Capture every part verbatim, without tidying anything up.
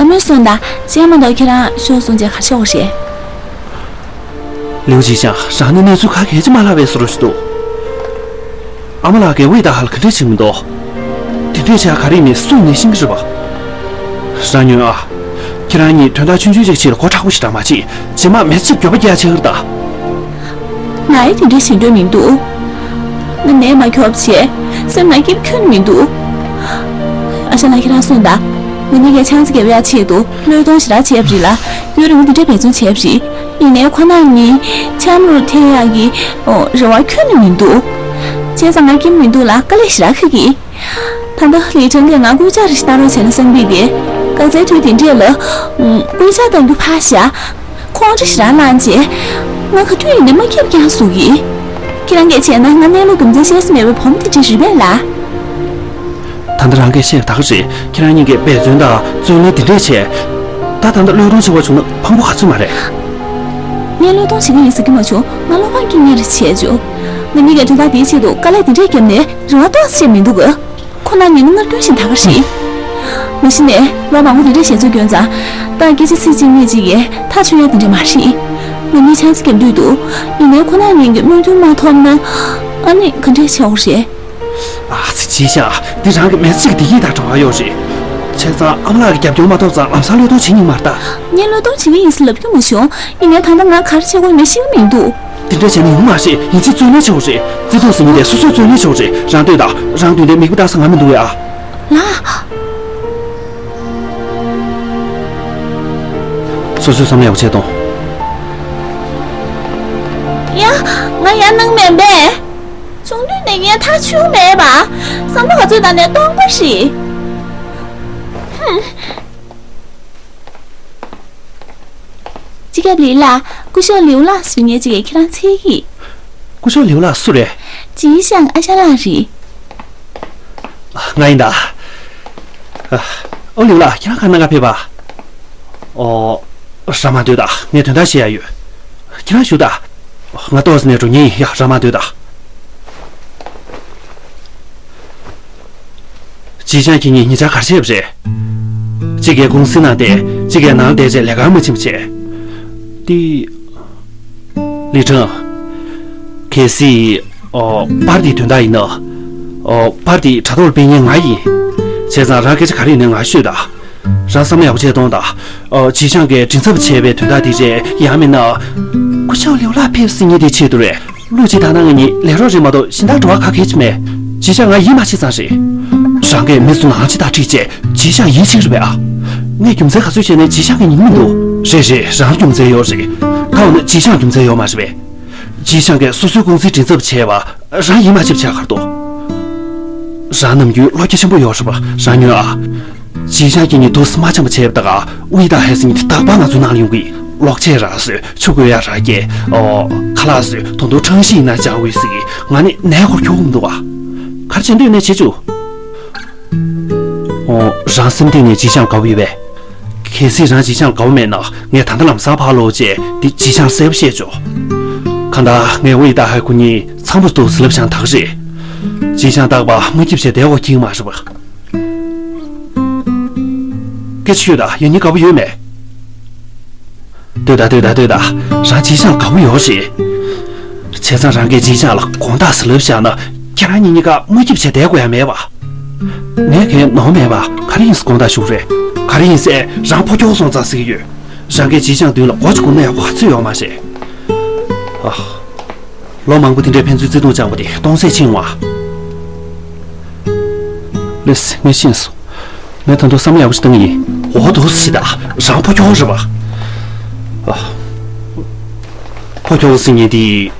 ཨ་མོས་གསུངས་ད། ཅིག་མ་གཏོགས་ཁྱེད་རང་ཤོག་གསུངས་རྗེས་ག་རེ་བྱེད་དགོས་རེད། ལིའུ་ཅི་ཞང་། རང་ནི་གནས་ཚུལ་ག་གེ་ཅིག་མ་ལྷག་པའི་བཟོ་འདྲ་ཞིག་འདུག་ཨ་མ་ལགས་ཀྱིས་ཝེ་ཏཱ་ཧ་ལ་ག་འདྲས་བྱེད་མི་འདུག་དེ་འདྲས་བྱས་ག་རེ་ཡིན་མིན་སུས་ངས་ཤེས་ཀྱི་རེད་པ། རང་ཉོན་ཨ། ཁྱེད་རང་གཉིས་དོན་དག་ཆུང་ཆུང་ཅིག་ཆེད་ལ་མགོ་མཁྲེགས་པོ་ཞིག་བསྒྲགས་མ་བྱེད། རྗེས་མ་མི་ཚེ་གཅིག་འགྱོད་པ་སྐྱེ་ཡ་ཆགས་ཀྱི་རེད་ད། ང་ཡང་དེ་འདྲ་བྱེད་འདོད་མི་འདུག་ང་ནད་མ་ཁྱོབ་བྱས། སེམས་ནང་སྐྱིད་ཁྱོན་མི་འདུག་ཨ་ཞང་ལགས། ཁྱེད་རང་གསུངས་དང་། ང་གཉིས་ཀས་ཆང་ས་རྒྱབ་ཡག་ཆེད་དུ་བློས་གཏོང་ཞེ་དྲག་བྱས་པ་རེད་ལ། ཡུན་རིང་པོ་འདི་འདྲ་འབད་བརྩོན་བྱས་པ་རེད། ཡིན་ནའི་ཁོ་རང་གཉིས་འཆམ་རུ་འཐེན་ཡག་གི་རེ་བ་ཁྱོན་ནས་མི་འདུག་བྱས་ཙང་ང་སྐྱིད་མི་འདུག་ལ། དཀའ་ལས་ཞེ་དྲག་ཁག་གི། ད་ལྟ་ལི་ཁྲང་གིས་ང་སྐུལ་ལྕག་རེ་ཞིག་བཏང་རོགས་བྱས་ན་བསམ་གི་འདུག་སྐབས་འཚོལ་དུས་དེ་འདྲས་ལ། སྐུལ་ལྕག་གཏོང་རྒྱུ་ཕར་བཞག་ཁོང་ཁྲོ་ཞེ་དྲག་ལངས་བྱས། ང་ག་དུས་ཡིན་ནའི་མ་ཁྱབ་རྐྱང་བཟོ་གི། ཁྱེད་རང་གིས་བྱས་ན་ང་གནས་ལུགས་རྒྱུ་མཚན་ཤེས་ས་མེད་པའི་བུ་མོ་དེ་འདྲ་རེད་པས་ལ། ད་ལྟ་རང་གིས་བཤད་པ་ད་ག་རེད། ཁྱེད་རང་གཉིས་ཀྱིས་འབད་བརྩོན་དང་བརྩོན་ལེན་དེ་འདྲས་བྱས། ད་ད་ལྟ་བློས་གཏོང་བྱེད་དགོས་བྱུང་ན་ཕངས་པོ་ག་ཚོད་མ་རེད། ངས་བློས་གཏོང་བྱེད་ཀྱི་ཡིན་ཟེར་གྱི་མ་བྱུང་། ང་བློ་ཕམ་སྐྱེ་མཁན་རེ་བྱས་བྱུང་། ང་གཉིས་ཀྱི་དོན་དག་དེའི་ཆེད་དུ་དཀའ་ལས་དེ་འདྲས་བརྒྱབ་ནས་རེ་བ་ཏོག་ཙམ་མི་འདུག་ག་ཁོ་རང་གཉིས་ནི་ངར་སྐྱོན་ཞིག་ད་ག་རེད། མ་གཞི་ནས་ལོ་མང་པོ་དེ་འདྲས་ཞེ་ཚོད་སྐྱོན་ཙང་། ད་སྐད་ཆ་ཚིག་གཅིག་གཉིས་གཅིག་གིས་ཐག་ཆོད་ཡ་དེ་འདྲས་མ་རེད། ང་གཉིས་ཆང་ས་རྒྱབ་འདོད་འདུག་ཡིན་ནའི་ཁོ་རང་གཉིས་ཀྱི་མོས་མཐུན་མ་ཐོབ་ན། ཨ་ནི་ག་འདྲས་བྱེད་དགོས་རེད། ཨ་ཙི། ཅི་ཞང་། འདི་རང་གི་མི་ཚེ་གི་བདེ་སྐྱིད་དང་འབྲེལ་བ་ཡོད་རེད། བྱས་ཙང་ཨ་མ་ལགས་ཀྱི་རྒྱབ་སྐྱོར་མ་ཐོབ་ཙང་ལམ་སང་བློས་གཏོང་བྱེད་ཉན་མ་རེད་ད། ངས་བློས་གཏོང་བྱེད་ཀྱི་ཡིན་ཟེར་ལབ་རྒྱུ་མ་བྱུང་། ཡིན་ནའི་ད་ལྟ་ང་ག་རེ་བྱེད་དགོས་མིན་ཤེས་ཀྱི་མི་འདུག་དེ་འདྲ་བྱས་ན་ཡོང་མ་རེད། ཡིན་གཅིག་བརྩོན་ལེན་བྱེད་དགོས་རེད། བརྩེ་དུང་ཟེར་མི་དེ་སོ་སོས་བརྩོན་ལེན་བྱེད་དགོས་རེད། རང་བསྟོད་དང་རང་མདུན་དེ་མིག་དཔེ་ལྟ་ས་ང་མི་འདུག་ཡ། ལགས། སོ་སོས་བསམ་བློ་ཡག་པོ་བྱས་གཏོང་། ཡ། ང་ཡར་སྣང་མེད་པས། ཆུང་དུས་ནས་ངས་ཐག་ཆོད་མེད་པ། བསམ་བློ་ག་ཚོད་བཏང་ནས་སྟོང་པ་རེད། ཧུམ། སྤྱི་ཁྱབ་ལི་ལགས། སྐུ་ཞབས་ལིའུ་ལགས་ཟེར་མཁན་ཅིག་གིས་ཁྱེད་རང་འཚོལ་གྱི། སྐུ་ཞབས་ལིའུ་ལགས་སུ་རེད། ཅི་ཞང་ཨ་ཞང་ལགས་རེད། ང་ཡིན་ད། ཨ། ཨོ་ལིའུ་ལགས། ཁྱེད་རང་ག་ན་ག་ཕེབས་པ། ཨོ། རང་མ་སྡོད་ད། ངས་དོན་དག་བཤད་ཡ་ཡོད། ཁྱེད་རང་བཞུགས་ད། ང་ཏོག་ཙམ་ནས་འགྲོ་མཁན་ཡིན་ཡ། རང་མ་སྡོད་ད། ཅི་ཞང་ཁྱེད་གཉིས་ཉེ་ཆར་ག་རེ་བྱས་པ་རེད། གཅིག་གིས་ཀུང་སི་ནང་བསྡད། གཅིག་གིས་ནང་ལ་བསྡད་བྱས་ལས་ཀ་མ་བྱེད་པ་བྱས། དེ། ལི་ཁྲང་། གལ་སྲིད། ཨོ། པར་དེའི་དོན་དག་ཡིན་ན། ཨོ། པར་དེ་དྲ་ཐོག་ལ་སྤེལ་མཁན་ང་ཡིན། བྱས་ཙང་རང་སྐད་ཆ་ག་རེ་ཡིན་ནའི་ང་ཤོད་ད། རང་བསམ་བློ་ཡག་པོ་བྱས་གཏོང་དང་། ཨོ། ཅི་ཞང་གིས་མགྲིན་ཚབ་བྱས་པའི་དོན་དག་དེ་རེད། ཡང་མིན་ན། སྐུ་ཞབས་ལིའུ་ལགས་ཕེབས་ཟེར་མཁན་དེའི་ཆེད་དུ་རེད། ལུག་ཅིག་དང་ན་ང་གཉིས་ལས་རོགས་རེད་མ་གཏོགས་གཞན་དག་འགྲོ་བ་ག་གེ་ཅིག་མེད། ཅི་ཞང་ང་ཡིད་མ་ཆེས་ཙང་རེད། རང་གིས་མི་ཚོ་ནང་ལ་ཅི་ལྟར་ཁྲིད་བྱས་ཅི་ཞང་ཡིད་ཆེས་རེད་པས་ཨ། ངས་རྒྱུ་མཚན་ག་ཚོད་བཤད་ནའི་ཅི་ཞང་གིས་ཉན་གྱི་མི་འདུག་རེད་རེད། རང་རྒྱུ་མཚན་ཡོད་རེད། ད་འོ་ན་ཅི་ཞང་རྒྱུ་མཚན་ཡོད་མ་རེད་པས། ཅི་ཞང་གིས་སོ་སོའི་ཀུང་སིའི་མགྲིན་ཚབ་བྱས་པ་རང་ཡིད་མ་ཆེས་བྱས་ག་རེ་འདུག་རང་ནམ་རྒྱུན་བློ་རྒྱ་ཆེན་པོ་ཡོད་རེད་པ། རང་ཉོན་ཨ། ཅི་ཞང་ཁྱེད་གཉིས་དུས་སུ་མ་འཆམ་པ་བྱས་པ་ད་ག་ཝེ་ཏཱ་ཧའེ་ཟེར་མཁན་དེ་རྟག་པར་ང་ཚོའི་ནང་ལ་ཡོང་གི་ཡིན། གློག་ཆས་རག་བཟོས། ཆུ་བསྐོལ་ཡག་རག་སྐྱེལ། ཨོ། ཁ་ལག་བཟོས། ད་དུང་ཁྲང་ཞི་ཡིན་ན་ཅང་ཝེ་ཟེར་གི། ང་ནི་ནས་ཁོར་ཁྱོག་མི་འདུག་ཨ། ག་རེ་བྱེད་འདོད་ནས་བྱེད་བཅུག་ཨོ། རང་སེམས་གཏིང་ནས་ཅི་ཞང་དགའ་པོ་ཡོད་པས། གལ་སྲིད་རང་ཅི་ཞང་དགའ་པོ་མེད་ན་ངས་ད་ལྟ་ལམ་སང་ཕར་ལོག་བྱས་འདི་ཅི་ཞང་གསལ་པོ་བཤད་ཆོག་གང་ལྟར་ངས་ཝེ་ཏཱ་ཧའེ་ཁོ་གཉིས་འཚམ་པོ་འདུག་ཟེར་ལབ་བཞག་ན་ད་ག་རེད། ཅི་ཞང་རྟག་པར་མ་སྐྱིད་བྱས་བསྡད་དགོས་ཀྱི་མ་རེད་པ། སྐད་ཆ་ཤོད་ད། ཡང་སྙིང་དགའ་པོ་ཡོད་མེད། ལྟོས་ད་ལྟོས་ད་ལྟོས་ད། རང་ཅི་ཞང་དགའ་པོ་ཡོད་རེད། བྱས་ཙང་རང་གིས་ཅི་ཞང་ལ་དགོངས་དག་ཟེར་ལབ་བཞག་ན་ཁྱེད་རང་གཉིས་གཉིས་ཀ་མ་སྐྱིད་བྱས་བསྡད་དགོས་ཡ་མེད་པ། ངས་གའི་ནོར་མེད་པ། ག་རེ་ཡིན་ཟེར་དགོངས་དག་ཞུ་གི་རེད། ག་རེ་ཡིན་ཟེར་རང་ཕོ་ཁྱོག་སོང་ཙང་ཟེར་གྱི་ཡོད། རང་གིས་ཅི་ཞང་མདུན་ལ་མགོ་ཅིག་སྒུར་ན་ཡག་པོ་ག་ཚོད་ཡོད་མ་རེད། ཨ། ལོ་མང་པོ་དེ་འདྲའི་ཕན་ཚུན་བརྩེ་དུང་བཅངས་པ་དེ་སྟོང་ཟད་ཕྱིན་པ། ལགས་སེ། ངས་ཤེས་སོང་། ངས་ད་དུང་བསམ་བློ་ཡག་པོ་ཞིག་བཏང་གི་ཡིན། འོ་དོ་ཞིག་ད། རང་ཕོ་ཁྱོག་རེད་པ། ཨ། ཕོ་ཁྱོག་ཟེར་མཁན་དེ།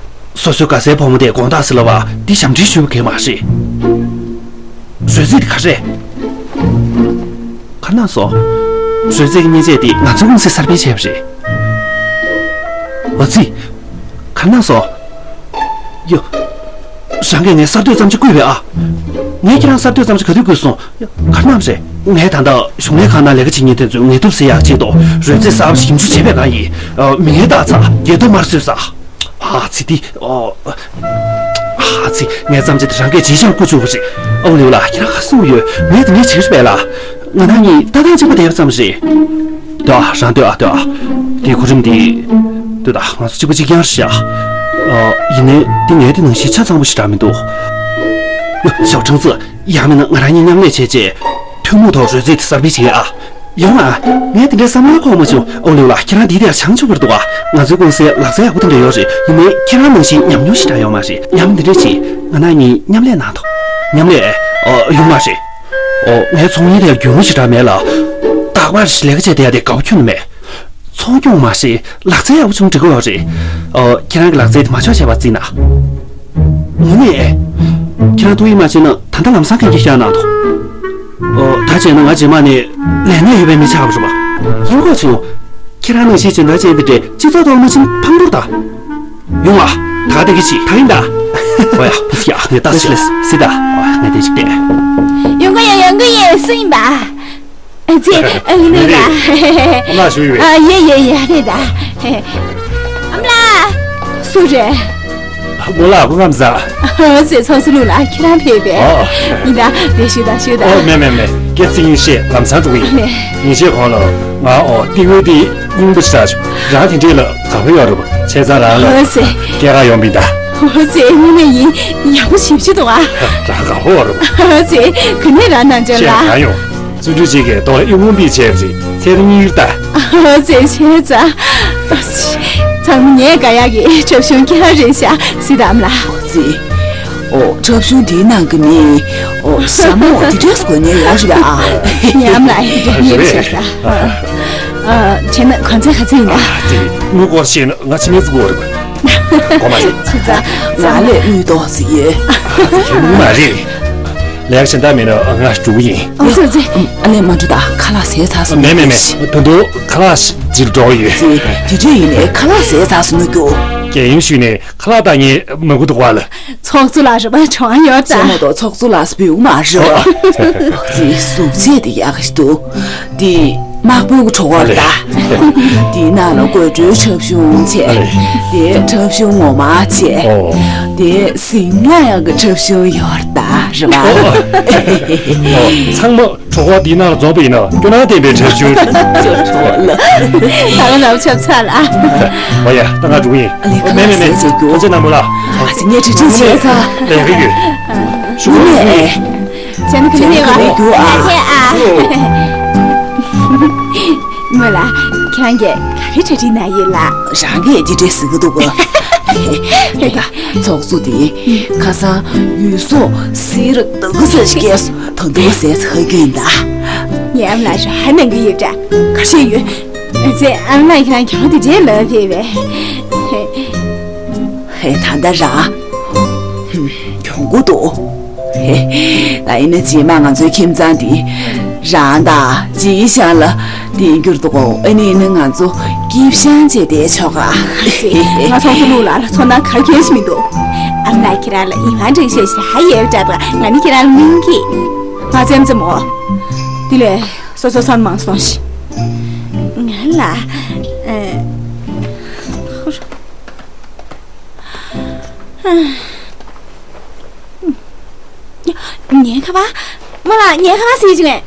སོ་སོའི་དགའ་སའི་བུ་མོ་དེ་དགོངས་དག་ཟེར་ལབ་པ་འདི་ཞབས་འདྲེན་ཞུ་གི་མ་རེད། རོལ་རྩེད་དེ་ག་རེད། ག་རེ་གནང་སོང་། རོལ་རྩེད་ཀྱི་མཉེན་ཆས་དེ་ང་ཚོའི་ཀུང་སིས་གསར་སྤེལ་བྱས་པ་རེད། ཨ་ཙི། ག་རེ་གནང་སོང་། ཡོ། རང་གིས་ངའི་གསར་གཏོད་ཙམ་ཅིག་བརྐུས་པས་ཨ། ངས་ཁྱེད་རང་གསར་གཏོད་ཙམ་ཅིག་ག་དུས་བརྐུས་སོང་། ག་རེ་གནང་རེད། ངས་ད་ལྟ་གཞུང་ལས་ཁང་ནང་ལས་ཀ་བྱེད་མཁན་དེ་ཚོའི་ངལ་དུབ་སེལ་ཡག་ཆེད་དུ་རོལ་རྩེད་གསར་པ་ཞིག་ཞིབ་འཇུག་བྱས་པའི་སྒང་ཡིན། མི་ངན་བཏགས་ཚར། འགལ་འདུ་མར་བཟོས་ཚར། ཨ་ཙི་དེ། ཨ་ཙི། ངས་བརྩམས་བྱས་དེ་རང་གིས་ཅི་ཞང་བརྐུ་བཅུག་པ་རེད། ཨོ་ལེའུ་ལགས། ཁྱེད་རང་ག་རེ་གསུང་གི་ཡོད། ངས་དེ་འདྲ་བྱས་པས་ལགས། ང་རང་གཉིས་ལྟ་སྟངས་གཅིག་པ་བསྡད་པ་ཙམ་རེད། ལྟོས་ཨ། རང་ལྟོས་ཨ། ལྟོས་ཨ། དེའི་གོ་རིམ་འདི། ལྟོས་ད། ང་ཚོ་གཅིག་པ་གཅིག་རྐྱང་རེད་ཤག་ཨ། ཡིན་ནའི་འདི་ངའི་དེ་ནང་བཞིན་ཆ་ཚང་པོ་ཞེ་དྲག་མི་འདུག་ཡ། ཞའོ་ཁྲང་ཙི། ཡང་མིན་ན་ང་རང་གཉིས་མཉམ་ལས་བྱས་རྗེས། ཐུན་མོང་ཐོག་རོལ་རྩེད་དེ་གསར་སྤེལ་བྱེད་ཨ། ཡོང་ཨ། ངས་དེ་འདྲའི་བསམ་བློ་འཁོར་མ་བྱུང་། ཨོ་ལེའུ་ལགས། ཁྱེད་རང་འདི་དེ་ཡང་བྱང་ཆུབ་པར་འདུག་ཨ། ང་ཚོའི་ཀུང་སིའི་ལག་རྩལ་ཡག་པོ་དེ་འདྲ་ཡོད་རེད། ཡིན་ནའི་ཁྱེད་རང་ནང་བཞིན་ཉམས་མྱོང་ཞེ་དྲག་ཡོད་མ་རེད། ཡང་མིན་འདི་འདྲ་བྱེད། ང་རང་གཉིས་མཉམ་ལས་གནང་དང་། མཉམ་ལས། ཨོ། ཡོང་མ་རེད། ཨོ། ངའི་ཚོང་གཉེར་ལ་རྒྱུས་མངའ་ཞེ་དྲག་མེད་ལ། རྟག་པར་ལས་ཀ་བྱས་བསྡད་ཡ་དེ་དགའ་པོ་ཁྱོན་ནས་མེད། ཚོང་སྐྱོང་མ་རེད། ལག་རྩལ་ཡག་པོ་བྱུང་འགྲིག་གི་ཡོད་རེད། ཨོ། ཁྱེད་རང་གི་ལག་རྩལ་དེ་མ་འཇོག་བྱས་པ་བརྩིས་ན། ངོ་མས། ཁྱེད་རང་ཐུགས་ཡིད་མ་ཆེས་ན་ད་ལྟ་ལམ་སང་གན་རྒྱ་བཞག་གནང་དང་། ཨོ། ད་བྱས་ན་ང་རྗེས་མ་ནས་ལས་གནས་ཡོད་པའི་མི་ཆགས་པ་རེད་པ། ཡིན་གོ་བྱུང་། ཁྱེད་རང་ནང་བཞིན་སྦྱིན་བདག་ཅན་དེ་འདྲས་སྤྱི་ཚོགས་ཐོག་མ་ཕྱིན་ཕང་འགྲོ་ད། ཡོང་བ། ད་ག་དེ་གི་ཅིག་ད་ཡིན་ད། ཨོ་ཡ། ཕུ་སི་ཡ། ངས་ལྟ་སི་ལེ་སི་ད། ཨོ་ཡ། ངས་དེ་ཅིག་བལྟས། ཡོང་གི་ཡོད། ཡོང་གི་ཡོད། སུ་ཡིན་པ། ཨ་ཙི། ཨ་ནི་ལ། ཨ་མ་ཞུ་ཡོད། ཨ། ཡེ་ཡེ་ཡེ། རེད་ད། ཨ་མ་ལགས། སུ་རེད། མོ་ལགས། སྐུ་ཁམས་བཟང་། ཨོ་ཙི། ཚོགས་གཙོ་ལགས། ཁྱེད་རང་ཕེབས་པས། ཨོ། ཡིན་ད། དེ་ཞུ་ད། ཞུ་ད། ཨོ། མེད་མེད་མེད། སྐད་ཚིག་ཉིན་ཤས་ལམ་སང་འགྲོ་གི་ཡིན། ཨ་ནི། ཉིན་ཤས་གོང་ལ་ང་ཨོ་ཏི་ཝེ་ཏི་རྙིང་པ་ཞིག་རག་བྱུང་། རང་དེ་འདྲས་ལ་དགའ་པོ་ཡོད་རེད་པ། བྱས་ཙང་རང་ལ་ཨོ་ཙི། སྐྱེལ་ག་ཡོང་བ་ཡིན་ད། ཨོ་ཙི། དངོས་གནས་ཡིན། ཡག་པོ་ཞེ་པོ་ཅིག་འདུག་ཨ། རང་དགའ་པོ་ཡོད་རེད་པ། ཨོ་ཙི། ག་ནས་རང་ནང་ཆོས་ལ། ཁྱེད་རང་ཡོང་། བརྩོན་འགྲུས་ཅན་གྱིས་ཏོག་ཨི་ཝུན་པི་བྱས་པ་རེད། ཚེ་རིང་གཉིས་ཀྱི་ད། ཨོ་ཙི། བྱས་ཙང་། ཚང་མ་ངས་དགའ་ཡག་གི་འཁྲབ་གཞུང་ཁྱེད་རང་རེད་ཤག་སི་དམ་ལ། ཨོ་ཙི། ཨོ། འཁྲབ་གཞུང་འདིའི་ནང་གི་མི། ཨོ། ཞྭ་མོ་འདི་འདྲས་གོན་ནས་ཡོད་རེད་པ། ཨ། ཉམས་ལ་འདི་འདྲས་ཉེར་ཤག་ད། ཨ། བྱས་ན་གོང་ཚད་ག་ཚོད་ཡིན་ན། ཨ་ཙི། དངུལ་སྐོར་བཤད་ན་ང་ཕྱི་ཉིན་ཙི་དགོས་རེད་པ། གོ་མ་རེད། ཁྱེད་ཚ། ང་ལས་དངུལ་ཏོག་ཙི་ཡོད། ཨ་ཙི། ཁྱོད་དངུལ་མ་རེད། ལས་ཀ་གཞན་དག་མེད་ན་ང་འགྲོ་གི་ཡིན། ཨ་ཙི། ཨ་ཙི། ཨ་ལས་མ་འགྲོ་ད། ཁ་ལག་ཟས་ཚར་སོང་། མེད་མེད་མེད། ད་དུང་ཁ་ལག་ཅིག་འགྲོ་གི་ཡོད། ཙི། དེ་འདྲ་ཡིན་ནའི་ཁ་ལག་ཟས་ཚར་སོང་ན་རྒྱུ། རྒྱལ་ཡུམ་ཞུས་ནས་ཁ་ལག་བཏང་མཁན་མང་པོ་འདུག་པ་ལ། ཚོགས་གཙོ་ལགས་རེད་པ། གྲོངས་ཡོད་ད། རྩེད་མོ་དང་ཚོགས་གཙོ་ལགས་སུ་འབུལ་མ་རེད་པ། ཙི། གཟུགས་བྱད་དེ་ཡག་གི་འདུག་འདི་དམག་དཔོན་གྱི་གྲོགས་པོ་རེད་ད། འདིའི་ནང་ལ་དགོད་བྲོའི་འཁྲབ་གཞུང་བྱས། དེ་འཁྲབ་གཞུང་ངོ་མ་བྱས། ཨོ། དེ་གཟིམ་ལ་ཡག་གི་འཁྲབ་གཞུང་ཡོད་རེད་ད། རེད་པ། ཨོ། ཚང་མ་གྲོགས་པོ་འདིའི་ནང་ལ་འཛོམས་པ་ཡིན་ན་སྐྱོ་སྣང་ལྡན་པའི་འཁྲབ་གཞུང་རེད། ད་ང་ལབ་ཆབ་ཚ་ལ། ཨོ་ཡ། ད་ང་འགྲོ་གི་ཡིན། ཨ་ལས། ཁ་མེད་མེད་མེད། ལག་ཟས་བྱེད་རྒྱུ། ཐུགས་རྗེ་གནང་མོ་ལ། ཨ་ཙི། ངས་ཁྲིད་ཁྲིད་བྱས་ཚར། ལས་ཀ་ཡོད། ཞུ་གི་ཡོད། བྱས་ན་ག་ནས་ལས་ཀ་ལས་རྒྱུ་ཨ། ཨ་ཧེ་ཨ། མོ་ལ། ཁྱེད་རང་གིས་ག་རེ་གྲ་སྒྲིག་གནང་ཡོད་ལགས། རང་གིས་འདི་འདྲས་ཟེར་གི་འདུག་ག་ཚོགས་གཙོ་དེ་ཁ་སང་ཡུལ་ཟོག་སི་ར་ད་ག་ས་ཞིག་སྐྱེས་སོང་། ད་དུང་ཟས་ཚ་གི་ཡིན་ད། ངའི་ཨ་མ་ལགས་ཧ་གནང་གི་ཡོད་འདྲ། ག་རེ་ཡོད། ཨ་ཙི། ཨ་མ་ལགས་ཁྱེད་རང་གྱོང་དེ་འདྲས་ལབ་ཕེབས་པས། ཧེ། ད་ལྟ་རང་གྱོང་གུ་འདུག་ཧེ། ད་ཡིན་ན་རྗེས་མ་ང་ཚོའི་ཁྱིམ་ཚང་འདི་རང་དང་སྤྱིའི་ཤང་ལ་བརྟེན་རྒྱུར་འདུག་གོ་ཨ་ནི་ཡིན་ན་ང་ཚོ་སྐྱིད་ཤང་བྱས་བསྡད་ཆོག་ག་ང་ཚོགས་གཙོ་ལུག་ལ་ལ་ཚོར་སྣང་ག་གེ་ཞིག་མི་འདུག་ཨ་མ་ལགས་ཁྱེད་རང་ལ་ཡིད་དབང་འདྲེན་ཤེས་ཤིག་ཧ་ཡོད་འདྲ་འདུག་ང་ནི་ཁྱེད་རང་ལ་སྨོན་གྱི། ང་ཙེམ་ཙེམ་འོ། དེ་ལས་སོ་སོ་སོན་མང་སོང་ཞིག་ང་ལ། ཨ། ངའི་ཁ་པར། རྨོ་ལགས། ངའི་ཁ་པར་ཟེར་གྱི་ངས།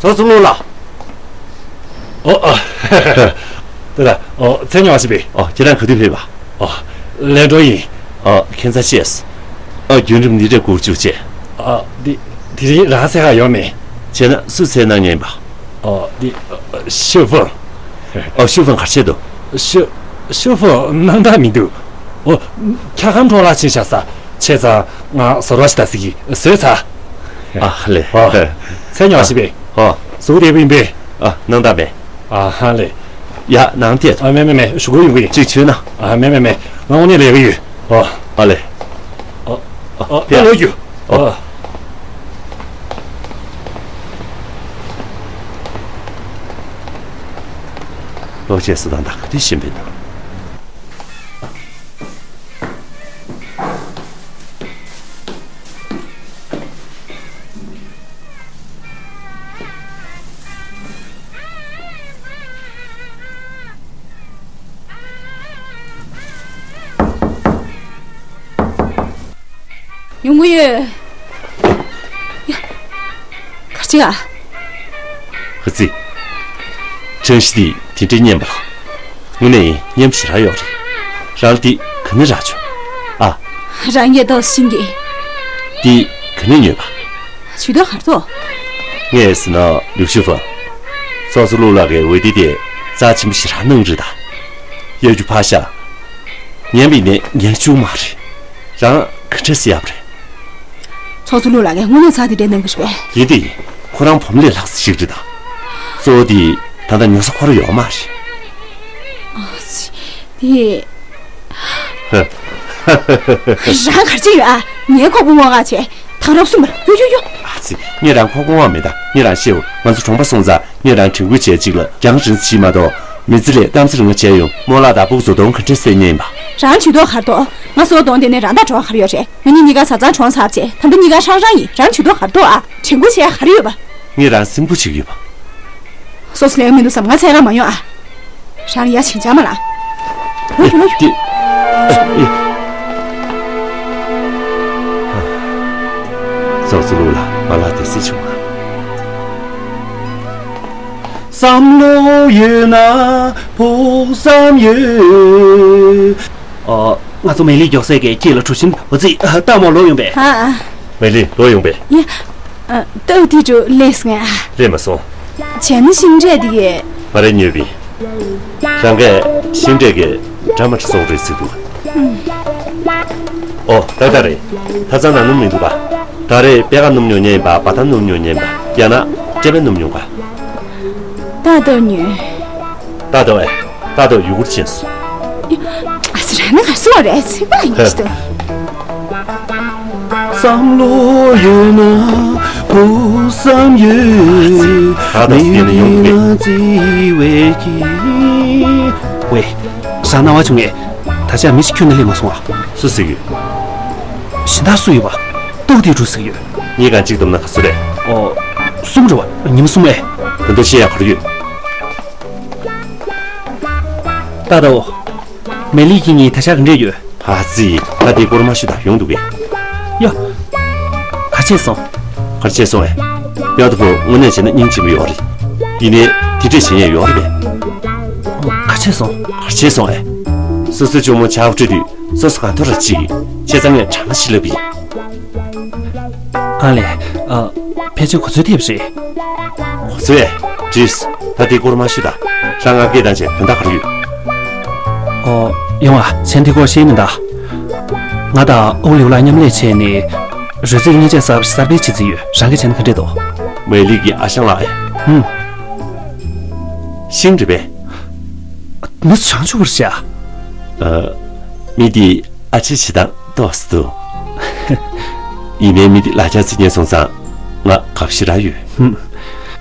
ཚོགས་གཙོ་ལགས། ཨོ། ཨ། ད་ད། ཨོ། མཚན་ཉིད་ཞིག་པས། ཨོ། ཁྱེད་རང་ག་དུས་ཕེབས་པ། ཨོ། ལས་འགྲོ་ཡིན། ཨོ། ཁྱད་མཚར་ཤེས། ཨོ། བརྒྱུད་རིམ་འདི་འདྲས་སྒུག་བཅུག་ཅེས། ཨོ། འདི་དེ་རིང་རང་གསན་ག་ཡོང་མེད། བྱས་ན་སུ་གསན་གནང་མཁན་ཡིན་པ། ཨོ། འདི་ཤུ་ཧྥང་། ཨོ། ཤུ་ཧྥང་ག་རེ་བྱས་འདུག་ཤུ། ཤུ་ཧྥང་སྣང་དག་མི་འདུག་ཨོ། འཁྱག་སྒམ་འཕྲོ་བརླག་ཕྱིན་བཞག་ས། བྱས་ཙང་ང་ཟོར་བ་ཞིག་ད་ཟེར་གྱི་བཟོས་ཚར། ཨ་ལེ། ཨོ། མཚན་ཉིད་ཞིག་པས། ཨོ། གཟུགས་བདེ་པོ་ཡིན་པས། ཨ། སྣང་དག་མེད། ཨ་ཧ་ལེ། ཡ། ནང་ཐད། ཨ། མེད་མེད་མེད། ཞུ་གི་ཡོང་གི་ཡིན། གཅིག་མཆོད་ན། ཨ། མེད་མེད་མེད། ང་དངོས་གནས་ལས་ཀ་ཡོད། ཨོ། ཨ་ལེ། ཨོ། ཨོ། ཨོ། ཕེབས། ལོག་རྒྱུ། ཨོ། ཨོ། ལོག་བྱས་སུ་དང་དང་ག་དུས་ཕྱིན་པ་ཡིན་ནམ། ཡོང་གི་ཡོད། ཡ། ག་རེ་བྱེད་ཨ། ཧ་ཙི། ཁྲང་ཤི་དེ་དེ་འདྲའི་སྙན་པ་ལ། དངོས་གནས་སྙན་པ་ཞེ་དྲག་ཡོད་རེད། རང་ལ་དེ་ག་ནས་རག་བྱུང་ཨ། རང་གིས་ཏོག་ཙམ་ཤེས་ཀྱི། དེ་ག་ནས་ཉོས་པ། ཇུས་གཏོགས་ག་རེ་འདུག་ངས་ཟེར་ན་ལུག་ཤུ་ཧྥང་། ཙོག་ཙོ་ལུ་ལགས་ཀྱིས་འོད་ལྡེ་དེ་རྩ་ཆེན་པོ་ཞེ་དྲག་གནང་རེད་ད། གཡར་རྒྱུ་ཕར་བཞག་ཉན་པ་ཡིན་ནའི་ཉན་བཅུག་མ་རེད། རང་ག་འདྲས་ཡག་པོ་རེད། ཙོག་ཙོ་ལུ་ལགས་ཀྱིས་དངོས་གནས་རྩ་དེ་འདྲས་གནང་གི་རེད་པས། ཡིན་དེ་ཡིན། ཁོ་རང་བུ་མོ་ལས་ལྷག་ཙམ་ཞིག་རེད་ད། གཙོ་བོ་དེ་ད་ལྟ་ཉོ་ས་ཁོ་རང་ཡོད་མ་རེད། ཨ་ཙི། དེ། ཧ། རང་ག་རེ་བྱེད་ཡོད་ཨ། ངའི་ཁོག་པ་སྔོག་ག་བྱས། ཐག་རབ་གསུངས་པར་ཡོ་ཡོ་ཡོ། ཨ་ཙི། ངས་རང་ཁོག་པ་སྔོག་མེད་ད། ངས་རང་བཤད་འོ། ང་ཚོ་གྲོང་པ་སོང་ཙང་ངས་རང་དྲན་སྐུལ་བྱས་གཅིག་ལ་རྒྱང་རིང་ཙམ་ཞིག་མ་གཏོགས། མི་ཚེ་ལས་གཏམ་ཚེ་རིང་བྱས་ཡོང་། རྨོ་ལགས་དང་སྤུ་གུ་ཚོ་གདོང་ག་འདྲས་སེ་ཉན་ཡིན་པ། རང་ཇུས་གཏོགས་ག་རེ་འདུག་ང་སོ་གདོང་དེ་ནས་རང་དང་འགྲོ་བ་ག་རེ་ཡོད་རེད། ང་གཉིས་གཉིས་ཀ་བཟའ་ཚང་གྲོངས་ཚར་བྱས། ད་ལྟ་གཉིས་ཀ་ཧྲང་ཧྲང་ཡིན། རང་ཇུས་གཏོགས་ག་རེ་འདུག་ཨ། དྲན་སྐུལ་བྱས་ག་རེ་ཡོད་པ། ངས་རང་སེམས་ཁུར་བྱེད་ཀྱི་ཡོད་པ། སོ་སོ་ལས་མི་འདུག་བསམ་ང་ཚད་རང་མ་ཡོང་ཨ། རང་ཡ་བྱིན་ཆགས་མ་ལ། ལོ་ཡོང་ལོ་ཡོང་། ཙོག་ཙོ་ལུ་ལགས་མ་ལགས་དེ་སྲིད་བྱུང་ང་། བསམ་བློ་ཡོད་ན་ཕུགས་བསམ་ཡོད། ཨོ། ང་ཚོ་མེ་ལི་མགྱོགས་སེ་གི་ཁྱེད་ལ་གྲུ་བཞིན་འོ་ཙི་ཏག་མོ་ལོག་ཡོང་པས། ཨ་ཨ། མེ་ལི་ལོག་ཡོང་པས། ཡ། ཨ། ལྟོས་དེ་ཅུ་ལས་ང་། ལས་མ་སོང་། བྱས་ན་ཤིང་འབྲས་དེ་གས། ང་རེ་ཉོས་པས། རང་གས་ཤིང་འབྲས་ཀྱི་འདྲ་མ་འདྲ་བཟོ་རེད་ཟེར་འདུག་ཨོ་ད་ད་རེད། ད་ཚང་ན་སྣུམ་མི་འདུག་ག་ད་རེས་པད་ཁ་སྣུམ་ཉོ་མཁན་ཡིན་པ། བ་ཐར་སྣུམ་ཉོ་མཁན་ཡིན་པ། ཡང་ན་སྤྲད་པའི་སྣུམ་ཉོ་ག་ཏག་ཏག་ཉོས། ཏག་ཏག་ཨེ། ཏག་ཏག་ཡུ་གུར་ཆེན་སོ། ཨ་ཙི་ར་ན་ག་སུ་བ་རེད་ཚིག་པ་ཡིན་ཧེ། ཞིག་ཏུ། བསམ་བློ་ཡོད་ན་ཕུགས་བསམ་ཡོད། ཨ་ཙི། ད་ད་སྐྱེ་ནས་ཡོང་གི་མེད། ཝེ། ཟ་ན་བ་བྱུང་ངས། ད་ཆ་མི་ཞིག་ཁྱོན་ནས་སླེབས་མ་སོང་ཨ། སུ་ཟེར་ཡོད། གཞན་དག་སུ་ཡོད་པ། ཏོག་དེ་འགྲོ་ཟེར་ཡོད། ངས་གང་གཅིག་བསྡོམས་ན་ག་ཚོད་རེད། ཨོ། གསུམ་རེད་བ། ཉི་མ་གསུམ་ཨེ། དོན་དུ་བཤད་ཡག་ག་རེ་ཡོད། ཏག་ཏག་འོ། མེ་ལི་ཁྱེད་གཉིས་ད་ཆ་ག་འདྲས་ཡོད། ཧ་ཙི། ད་དེ་སྐོར་མ་ཞུ་ད་ཡོང་འདུག་གས། ཡ། ག་བྱས་སོང་། ག་བྱས་སོང་ཨེ། ཡག་ཏུ་ཕོ་དངོས་གནས་བྱས་ན་སྙིང་རྗེ་མོ་ཡོད་རེད། ཡིན་ནའི་དེ་འདྲས་བྱེད་ཉན་ཡོད་རེད་པས། ག་བྱས་སོང་། ག་བྱས་སོང་ཨེ། སོ་སོའི་ཇོ་མོ་ཆག་སྤྲོད་དུས་སོ་སོ་གང་ཐོར་ར་ཅིག་བྱས་ཙང་ངས་དྲང་ལ་ཞིག་ལབ་ཡིན། ཨ་ལས། ཨ། ཕལ་ཆེར་གོ་ཚོད་ཐེབས་རེད། གོ་ཚོད་ཨེ། བྲིས། ད་དེ་སྐོར་མ་ཞུ་ད། རང་ང་སྐད་བཏང་བྱས་དོན་དག་ག་རེ་ཡོད། ཨོ། ཡོང་ཨ། མཚན་དེ་སྐོར་བཤད་མི་འདའ། ང་དང་ཨོ་ལིའུ་ལགས་མཉམ་ལས་བྱས་ནས། རོལ་རྩེད་མཉེན་ཆས་གསར་པ་ཞིག་གསར་སྤེལ་བྱེད་རྩིས་ཡོད། རང་གིས་བྱས་ན་ག་འདྲས་འདུག་མེ་ལི་གི་ཨ་ཞང་ལགས་ཨེ། ཧུམ། ཤིང་རེད་པས། མི་བྱང་ཆུབ་པར་བྱ། ཨ། མི་དེ་ཨ་ཅེ་བྱེད་སྟངས་ཏོག་ཙམ་འདུག་ཡིན་ནའི་མི་དེ་ལག་ཆ་རྩིས་ཉན་སོང་ཙང་ང་དགའ་པོ་ཞེ་དྲག་ཡོད། ཧུམ།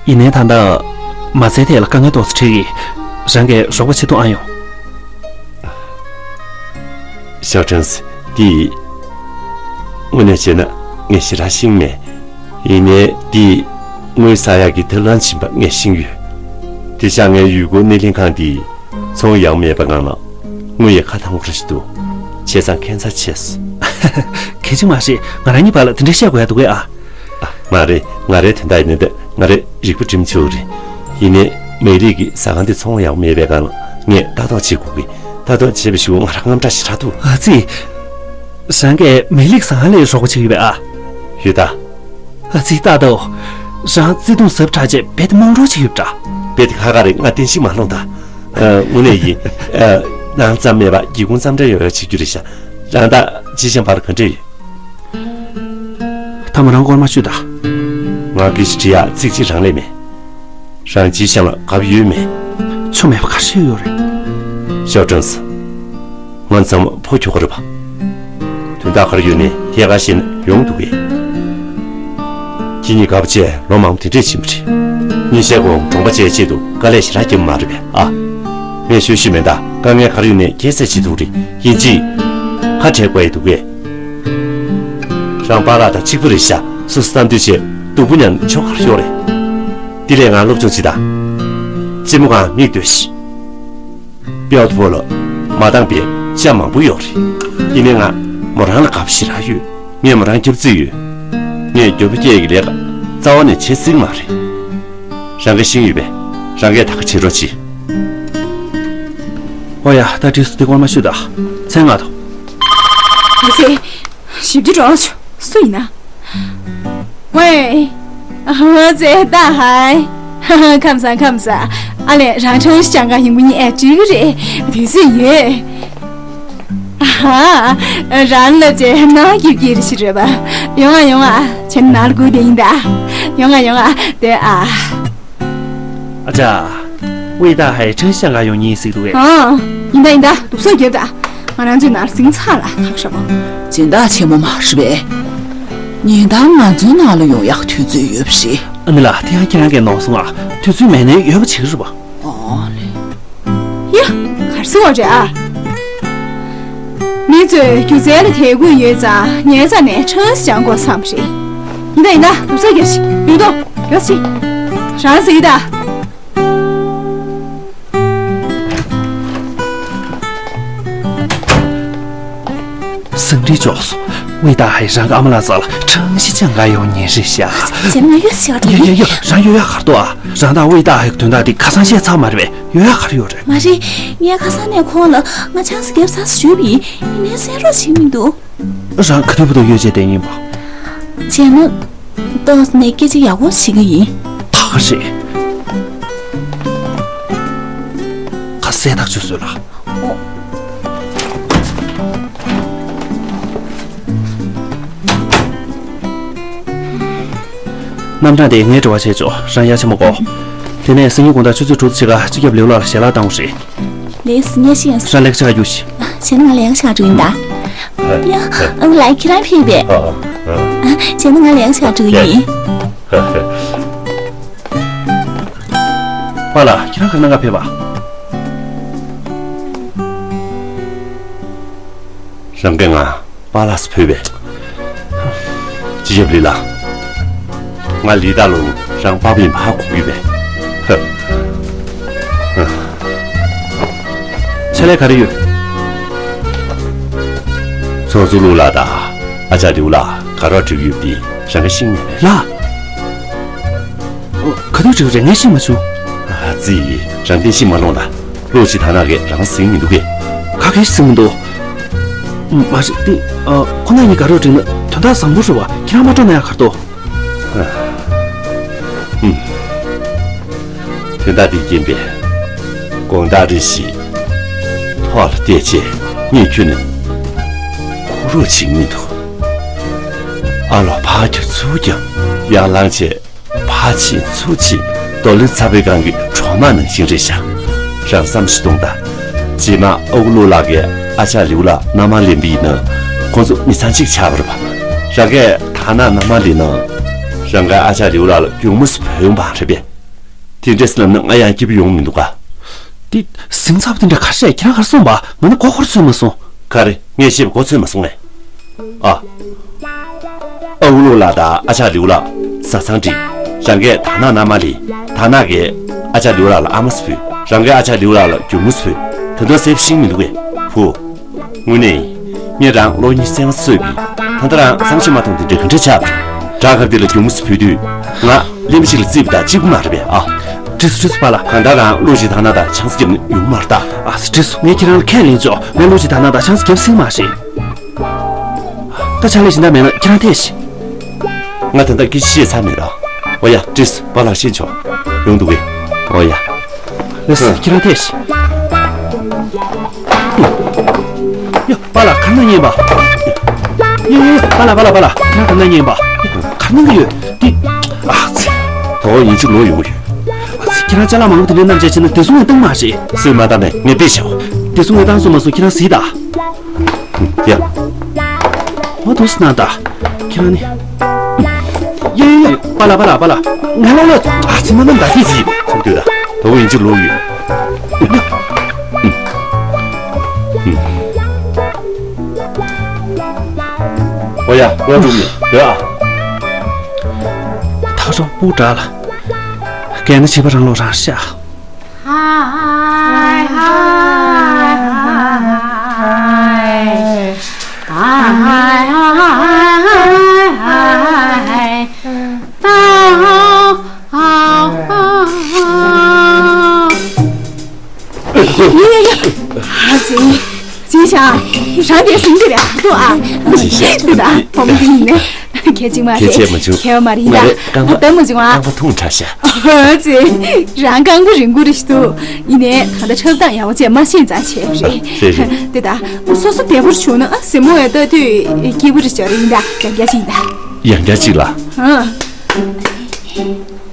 ཡིན་ནའི་ད་ལྟ་མ་རྩའི་ཐད་ལ་དཀའ་ངལ་ཏོག་ཙམ་འཕྲད་ཀྱི། རང་གིས་རོགས་པ་བྱེད་ཐུབ་ཨ་ཡོང་། ཞའོ་ཀྲང་། འདི། དངོས་གནས་བྱས་ན་ངས་ཞེ་དྲག་ཤེས་མེད། ཡིན་ནའི་འདི། དངུལ་བསགས་ཡག་གི་ཐབས་ལམ་ཡིན་པ་ངས་ཤེས་ཡོད། དེ་ཤག་ངའི་ཡུལ་སྐོར་སྣེ་ལེན་ཁང་འདི། ཚོང་ཡག་མེད་པའི་སྒང་ལ། དངུལ་ཡང་ཁ་ཐང་པོ་ར་ཞིག་འདུག་བྱས་ཙང་ཁྱད་མཚར་ཆེ་སོང་། གལ་ཆེ་མ་རེད། ང་རང་གཉིས་བར་ལ་དེ་འདྲ་བཤད་དགོས་ཡ་འདུག་གས་ཨ། ཨ། མ་རེད། ང་རའི་དོན་དག་ཡིན་ནའི་འདི་ང་རའི་རིག་པ་སྒྲིམ་ཆོག་རེད། ཡིན་ནའི་མེ་ལི་གི་ཟ་ཁང་འདི་ཚོང་ཡག་མེད་པའི་སྒང་ལ་ངས་ལྟ་རྟོག་བྱེད་དགོས་གི། ལྟ་རྟོག་བྱས་པའི་གཞུག་ང་རང་དངངས་སྐྲག་ཞེ་དྲག་འདུག་ཨ་ཙི། རང་གིས་མེ་ལི་གི་ཟ་ཁང་ལ་རོགས་པ་བྱེད་ཀྱི་ཡོད་པས་ཨ། ཡོད་ད། ཨ་ཙི་ཏག་ཏག་རང་བརྩེ་དུང་ཟབ་དྲགས་བྱས་རྦད་དེ་རྨོངས་རོགས་བྱེད་ཀྱི་ཡོད་པ་འདྲ། རྦད་དེ་ཁག་ཁག་རེད། ང་བསྟན་བཤིག་མ་སློང་ད། ཨ། དངོས་གནས་ཡིན། ཨ། ནང་ཙམ་མེད་པ་སྒེའུ་ཁུང་ཙམ་འདྲ་ཡོད་ཡ་བྱེད་རྒྱུ་རེད་ཤག་རང་དང་ཅི་ཞན་བར་ག་འདྲ་ཡོད། ཐ་མ་རང་སྐོར་མ་ཤོད་ད། ང་སྐད་ཆ་དྲི་ཡག་ཚིག་གཅིག་རང་ལས་མེད། རང་ཅི་ཞན་ལ་དགའ་པོ་ཡོད་མེད། ཆོ་མེད་པ་ག་རེ་ཡོད་རེད། ཞའོ་ཀྲང་ཟེར། ང་ཚང་མ་ཕོ་ཁྱོ་ག་རེད་པ། དོན་དག་ག་རེ་ཡོད་ནའི་ཐད་ཀར་བཤད་ན་ཡོང་འདུག་གས། ཁྱེད་གཉིས་དགའ་པོ་བྱས་ལོ་མང་པོ་དེ་འདྲས་ཕྱིན་པ་རེད། ཉིན་ཤས་གོང་གྲོང་པ་བཅས་ཆེད་དུ་དཀའ་ལས་ཞེ་དྲག་བརྒྱབ་མ་རེད་པས་ཨ། ངས་ཤོད་ཤོད་མེད་ད། དཀའ་ངལ་ག་རེ་ཡོད་ནའི་རྒྱལ་སྲས་བྱེད་ཐུབ་རེད། ཡིན་གཅིག་ཁ་བྲལ་དགོས་ཡ་འདུག་གས། རང་པཱ་ལགས་དང་གཅིག་པ་རེད་ཤག་སོ་སོ་གཏམ་འདོད་བྱས་སྡུག་པོ་མྱངས་ཆོ་ག་རེ་ཡོད་རེད། དེ་ལས་ང་སློབ་སྦྱོང་བྱེད་ད། རྩེད་མོ་སྒང་མིག་ལྟོས་ཤིག་པའོ་ཐོ་ལ་མ་འདང་པའི་ལྕགས་མང་པོ་ཡོད་རེད། ཡིན་ནའི་ང་མོ་རང་ལ་དགའ་པོ་ཞེ་དྲག་ཡོད། ངས་མོ་རང་སྐྱོབ་རྩིས་ཡོད། ངས་མགྱོགས་པོ་སྐྱེས་ཀྱི་ལས་ཀ་རྩ་བ་ནས་བྱེད་སྲིད་མ་རེད། རང་ག་ཤེས་ཡོད་པས། རང་གས་ད་ག་བྱེད་རོགས་གྱིས། ཨོ་ཡ། ད་བྲིས་སུ་དེ་སྐོར་མ་ཤོད་ད། མཚན་ང་དོ། ཨ་ཙི། ཞིབ་ཏུ་འགྲོ་ཆོག་སུ་ཡིན་ན། ཝེ། ཨ་ཙི་ད་ཧའི། ཁམས་བཟང་ཁམས་བཟང་། ཨ་ལས་རང་ཁྲང་ཞིག་ཅང་ག་ཡིན་པོ་ཉིད་ཨེ་བྲིས་གི་རེད། དུས་ཚོད་ཡོད། ཨ་ཧ། རང་ལབ་ཅེ་ན་སྐྱིད་སྐྱིད་རེ་ཞིག་རེད་པ། ཡོང་ང་ཡོང་ང་། བྱས་ན་ནང་ལ་སྒུག་བསྡད་ཡིན་ད། ཡོང་ང་ཡོང་ང་། དེ་ཨ། ཨ་ཅག་ཝེ་ཏཱ་ཧའི་ཁྲང་ཞང་ག་ཡོང་ཉིན་ཟིག་འདུག་གས། ཨང་། ཡིན་ད་ཡིན་ད། འདུག་སེ་རྒྱབ་ད། ང་རང་ཚོའི་ནང་ལ་ཟིང་ཚ་ལ་ཐག་ཧྲ་པོ། སྦྱིན་བདག་ཆེན་མོ་མ་རེད་པས། ཉིན་ལྟར་ང་ཚོའི་ནང་ལ་ཡོང་ཡག་དུས་ཚོད་ཡོད་པ་རེད། ཨ་ནི་ལགས། དེ་ཡང་ཁྱེད་རང་གིས་ནོར་སོང་ཨ། དུས་ཚོད་མེད་ནའི་ཡོད་པ་བྱེད་ཀྱི་རེད་པ། ཨོ་ལེ། ཡ། ག་རེ་ཟེར་བ་རེད་ཨ། མི་ཚོས་སྒྱུ་རྩལ་ལ་དད་གུས་ཡོད་ཙང་ཉལ་ས་ནས་ཁྲང་ཞང་སྐོར་བསམ་རེད། ཡིན་ད་ཡིན་ད། འདུག་སེ་རྒྱབ་ཤིག་ཡོད་དོ། ཡོད་ཤིག་རང་ཟེར་གྱི་ད། སང་ཀྲི་ཅོག་སོ། ཝེ་ཏཱ་ཧའི་རང་གི་ཨ་མ་ལགས་ཚོ་ལ་ཁྲང་ཞང་ག་ཡོང་ཉིན་རེད་ཤག་བྱས་ན་ང་ཡོད་ཤག་འགྲོ་ཡ་ཡ་ཡ། རང་ཡོད་ཡ་ག་རེ་འདུག་ཨ། རང་དང་ཝེ་ཏཱ་ཧའི་དོན་དག་དེ་ཁ་སང་བཤད་ཚར་མ་རེད་པས། ཡོད་ཡ་ག་རེ་ཡོད་རེད། མ་རེད། ངས་ཁ་སང་ནས་ཁོང་ལ་ང་ཆང་ས་རྒྱབ་ཚར་ཞུས་པ་ཡིན། ཡིན་ནའི་གསན་རོགས་བྱེད་མི་འདུག་རང་ག་དུས་བར་དུ་ཡོད་བྱས་བསྡད་ཡིན་པ། བྱས་ན། ཏོག་ནས་སྐད་ཆ་ཡག་པོ་བྱེད་ཀྱི་ཡིན། ད་ག་རེད། ཁ་གསལ་ཐག་ཆོད་བཟོས་ལ། ཨོ། རྣམ་གྲངས་དེ་ངས་འབྲེལ་བ་བྱས་ཆོག་རང་ཡ་ཆེན་མོ་གོ། དེ་ནས་སང་ཉིན་དགོང་དག་ཆུ་ཚོད་དྲུག་ཙམ་ཕྱེད་ཀ་སྤྱི་ཁྱབ་ལེའུ་ལགས་ལ་ཞལ་ལག་བཏང་དགོས་རེད། ལགས་སོ། ངས་ཤེས་ཡོད། རང་ལས་ཀ་བྱེད་ག་རྒྱུགས་ཤིག་བྱས་ན་ང་ལས་ཀ་བྱེད་ག་འགྲོ་ཡིན་ད། ཡ། ཨང་། ལགས། ཁྱེད་རང་ཕེབས་པས། ཨ། ཨ། བྱས་ན་ང་ལས་ཀ་བྱེད་ག་འགྲོ་ཡིན། ཡ། པཱ་ལགས། ཁྱེད་རང་ག་རེ་གནང་ག་ཕེབས་པ། རང་གིས་ང་པཱ་ལགས་སུ་ཕུལ་བས། སྤྱི་ཁྱབ་ལི་ལགས། ང་ལི་ཏཱ་ལུང་རང་པཱ་ཕ་ཡིན་པ་ཧ་གོ་གི་ཡོད་པས། ཧ། ཧ། ཕྱག་ལས་ག་རེ་ཡོད། ཚོགས་གཙོ་ལུའུ་ལགས་དང་ཨ་ཅག་ལིའུ་ལགས་ག་རེ་འགྲིག་ཡོད་པ་དེ་རང་གིས་ཤེས་ངེས་རེད། ལགས། ཨོ། ག་དུས་འགྲིག་རེད། ངས་ཤེས་མ་བྱུང་། ཨ་ཙི། རང་གིས་ཤེས་མ་ལོང་ལ། ལུའུ་ཅི་ཐ་ན་གིས་རང་ཟིན་མི་འདུག་གས། ག་གེ་ཟིན་མི་འདུག་མ་རེད་དེ། ཨ། ཁོ་ན་གཉིས་ག་རེ་འགྲིག་ན་དོན་དག་བཟང་པོ་རེད་པ། ཁྱེད་རང་མ་སྤྲོ་ན་ཡག་ག་རེ་འདུག་ཨ། ཧུམ། དོན་དག་འདིས་རྐྱེན་པས་དགོང་དག་རེ་ཞིག་ཐོག་ལ་བལྟས་བྱས་ངས་ཁྱོན་ནས་ཁུག་རོགས་བྱེད་ཀྱི་མི་འདུག་ཨ་ལོ་ཕར་རྒྱབ་ཚུར་རྒྱབ་ཡར་ལངས་བྱས་ཕར་ཕྱིན་ཚུར་ཕྱིན། རྡོར་གླིང་ཚ་བོའི་སྒང་གི་གྲོག་མ་ནང་བཞིན་རེད་ཤག་རང་བསམ་ཤེས་གཏོང་དང་། རྗེས་མ་ཨ་ཁུ་ལུའུ་ལགས་ཀྱིས་ཨ་ཅག་ལིའུ་ལགས་མནའ་མར་ལེན་པ་ཡིན་ན་ཁོང་ཚོ་མི་ཚང་གཅིག་ཆགས་པ་རེད་པ། རང་གིས་ཐ་ན་མནའ་མར་ལེན་ན་རང་གིས་ཨ་ཅག་ལིའུ་ལགས་ལ་གྱོང་མོ་ཞིག་བུད་ཡོང་པ་རེད་པས། དེ་འདྲས་ལབ་ན་ང་ཡང་སྐྱིད་པོ་ཡོང་མི་འདུག་ག་དེ་ཟིང་ཚ་པོ་དེ་འདྲ་ག་རེ་རེད། ཁྱེད་རང་ག་རེ་གསུངས་པ། ང་ནི་མགོ་འཁོར་ཚོད་མ་སོང་། ག་རེ། ངས་བཤད་པ་མགོ་ཚོད་མ་སོང་ངས། ཨ། ཨ་ཁུ་ལུའུ་ལགས་དང་ཨ་ཅག་ལིའུ་ལགས་བཟའ་ཚང་འགྲིག་རང་གིས་ཐ་ན་མནའ་མར་ལེན། ཐ་ན་གིས་ཨ་ཅག་ལིའུ་ལགས་ལ་ཨ་མ་ཞིག་ཕུལ། རང་གིས་ཨ་ཅག་ལིའུ་ལགས་ལ་གྱོང་མོ་ཞིག་ཕུལ། ད་དུང་གསལ་པོ་ཤེས་ཀྱི་མི་འདུག་གས། བུ། དངོས་གནས་ཡིན། ངས་རང་གློ་སྙིང་སེམས་མ་གསོས་པ་ཡིན། ད་ལྟ་རང་བསམ་ཤེས་མ་ཐུབ་དེ་འདྲ་ག་འདྲ་ཆགས་པ་རེད། བྲག་དཀར་འདི་ལ་གྱོང་མོ་ཞིག་ཕུལ་དུས་ང་གླེན་པ་ཞིག་ལ་བརྩིས་པ་དང་གཅིག་པ་མ་རེད་པས་ཨ། འགྲིག་སོང་འགྲིག་སོང་པཱ་ལགས། གང་ལྟར་རང་ལུའུ་ཅི་ཐ་ན་དང་ཆང་ས་བརྒྱབ་ན་ཡོང་མ་རེད་ད། ཨ་ཙི་འགྲིག་སོང་། ངས་ཁྱེད་རང་ལ་ཁས་ལེན་ཆོག་ངས་ལུའུ་ཅི་ཐ་ན་དང་ཆང་ས་བརྒྱབ་ཟིན་མ་རེད། ད་ཕྱག་ལས་གཞན་དག་མེད་ན་ཁྱེད་རང་ཐད་ཤིག་ང་ད་ལྟ་སྐད་ཆ་བཤད་ཚར་མེད་ར། འོ་ཡ་འགྲིག་སོང་པཱ་ལགས་ཤེས་ཆོག་ཡོང་འདུག་གས། འོ་ཡ། ལགས་སོ་ཁྱེད་རང་ཐད་ཤིག་ཡ། པཱ་ལགས་ག་རེ་གནང་མཁན་ཡིན་པ། ཡ་ཡ་ཡ། པཱ་ལགས་པཱ་ལགས་པཱ་ལགས། ཁྱེད་རང་ག་རེ་གནང་མཁན་ཡིན་པ། ག་རེ་གནང་གི་ཡོད། འདི། ཨ་ཙི། དོ་ཡིན་གཅིག་ལོག་ཡོང་གི་ཡོད། ཨ་ཙི། ཁྱེད་རང་ཅ་ལག་མང་པོ་དེ་འདྲ་བསྣམས་བྱས་ཕྱིན་ན་བདེ་སྲུང་ངས་བཏང་མ་རེད། སུས་མ་བཏང་ནས་ངས་དཔེ་བྱའོ། བདེ་སྲུང་ངས་བཏང་སོང་མ་སོང་ཁྱེད་རང་གཟིགས་དང་། ཡ། འོ་འདུག་སེ་གནང་དང་། ཁྱེད་རང་ནི། ཡ་ཡ་ཡ། པཱ་ལགས་པཱ་ལགས་པཱ་ལགས། ང་ལོག་ལོག་ཨ་ཙི་མ་གནང་ད་དེ་ཟིག་ཚུར་སྡོད་དང་། དོ་ཡིན་གཅིག་ལོག་ཡོད། འོ་ཡ་ལོག་འགྲོ་མི་སྡོད་ཨ། ཐག་རོང་སྤུ་བྲག་ལ། གལ་ན་བྱིས་པ་རང་ལོག་རང་ཤ། ཧའི་ཧའི་ཧའི་ཧའི། ཧའི་ཧའི་ཧའི་ཧའི། ཤ། རང་དེ་ཟིན་གི་རེད་འདུག་ཨ། ཅི་ཤ། འདི་ད་བུ་མོ་འདི་ཡིན་ནས་ཁྱེད་ཅིག་མ་རེད། ཁྱེད་ཆད་མ་བྱུང་། ཁྱེད་མ་རེད་ཡིན་ད། ང་རེད་རྐང་པ་ལྟ་མ་བྱུང་ཨ། རྐང་པ་ཐུང་དྲགས་ཤ། ཨོ་ཙི། རང་རྐང་པ་རིང་པོ་རེད་ཤི་འདུག་ཡིན་ནས་ད་ལྟ་འཁྲབ་སྟངས་ཡག་པོ་བྱས་མ་ཤེས་ཙང་བྱས་པ་རེད། རེད་རེད། འདི་ད་སོ་སོ་བདེ་པོར་བྱུང་ན་ཨ་ཟིན་མོ་ཡ་ལྟ་དུས་སྐྱིད་པོ་རེད་ཤག་རེད་ཡིན་ད། ཡང་བསྐྱར་ཅིག་ཡིན་ད། ཡང་བསྐྱར་ཅིག་ལ། ཨ།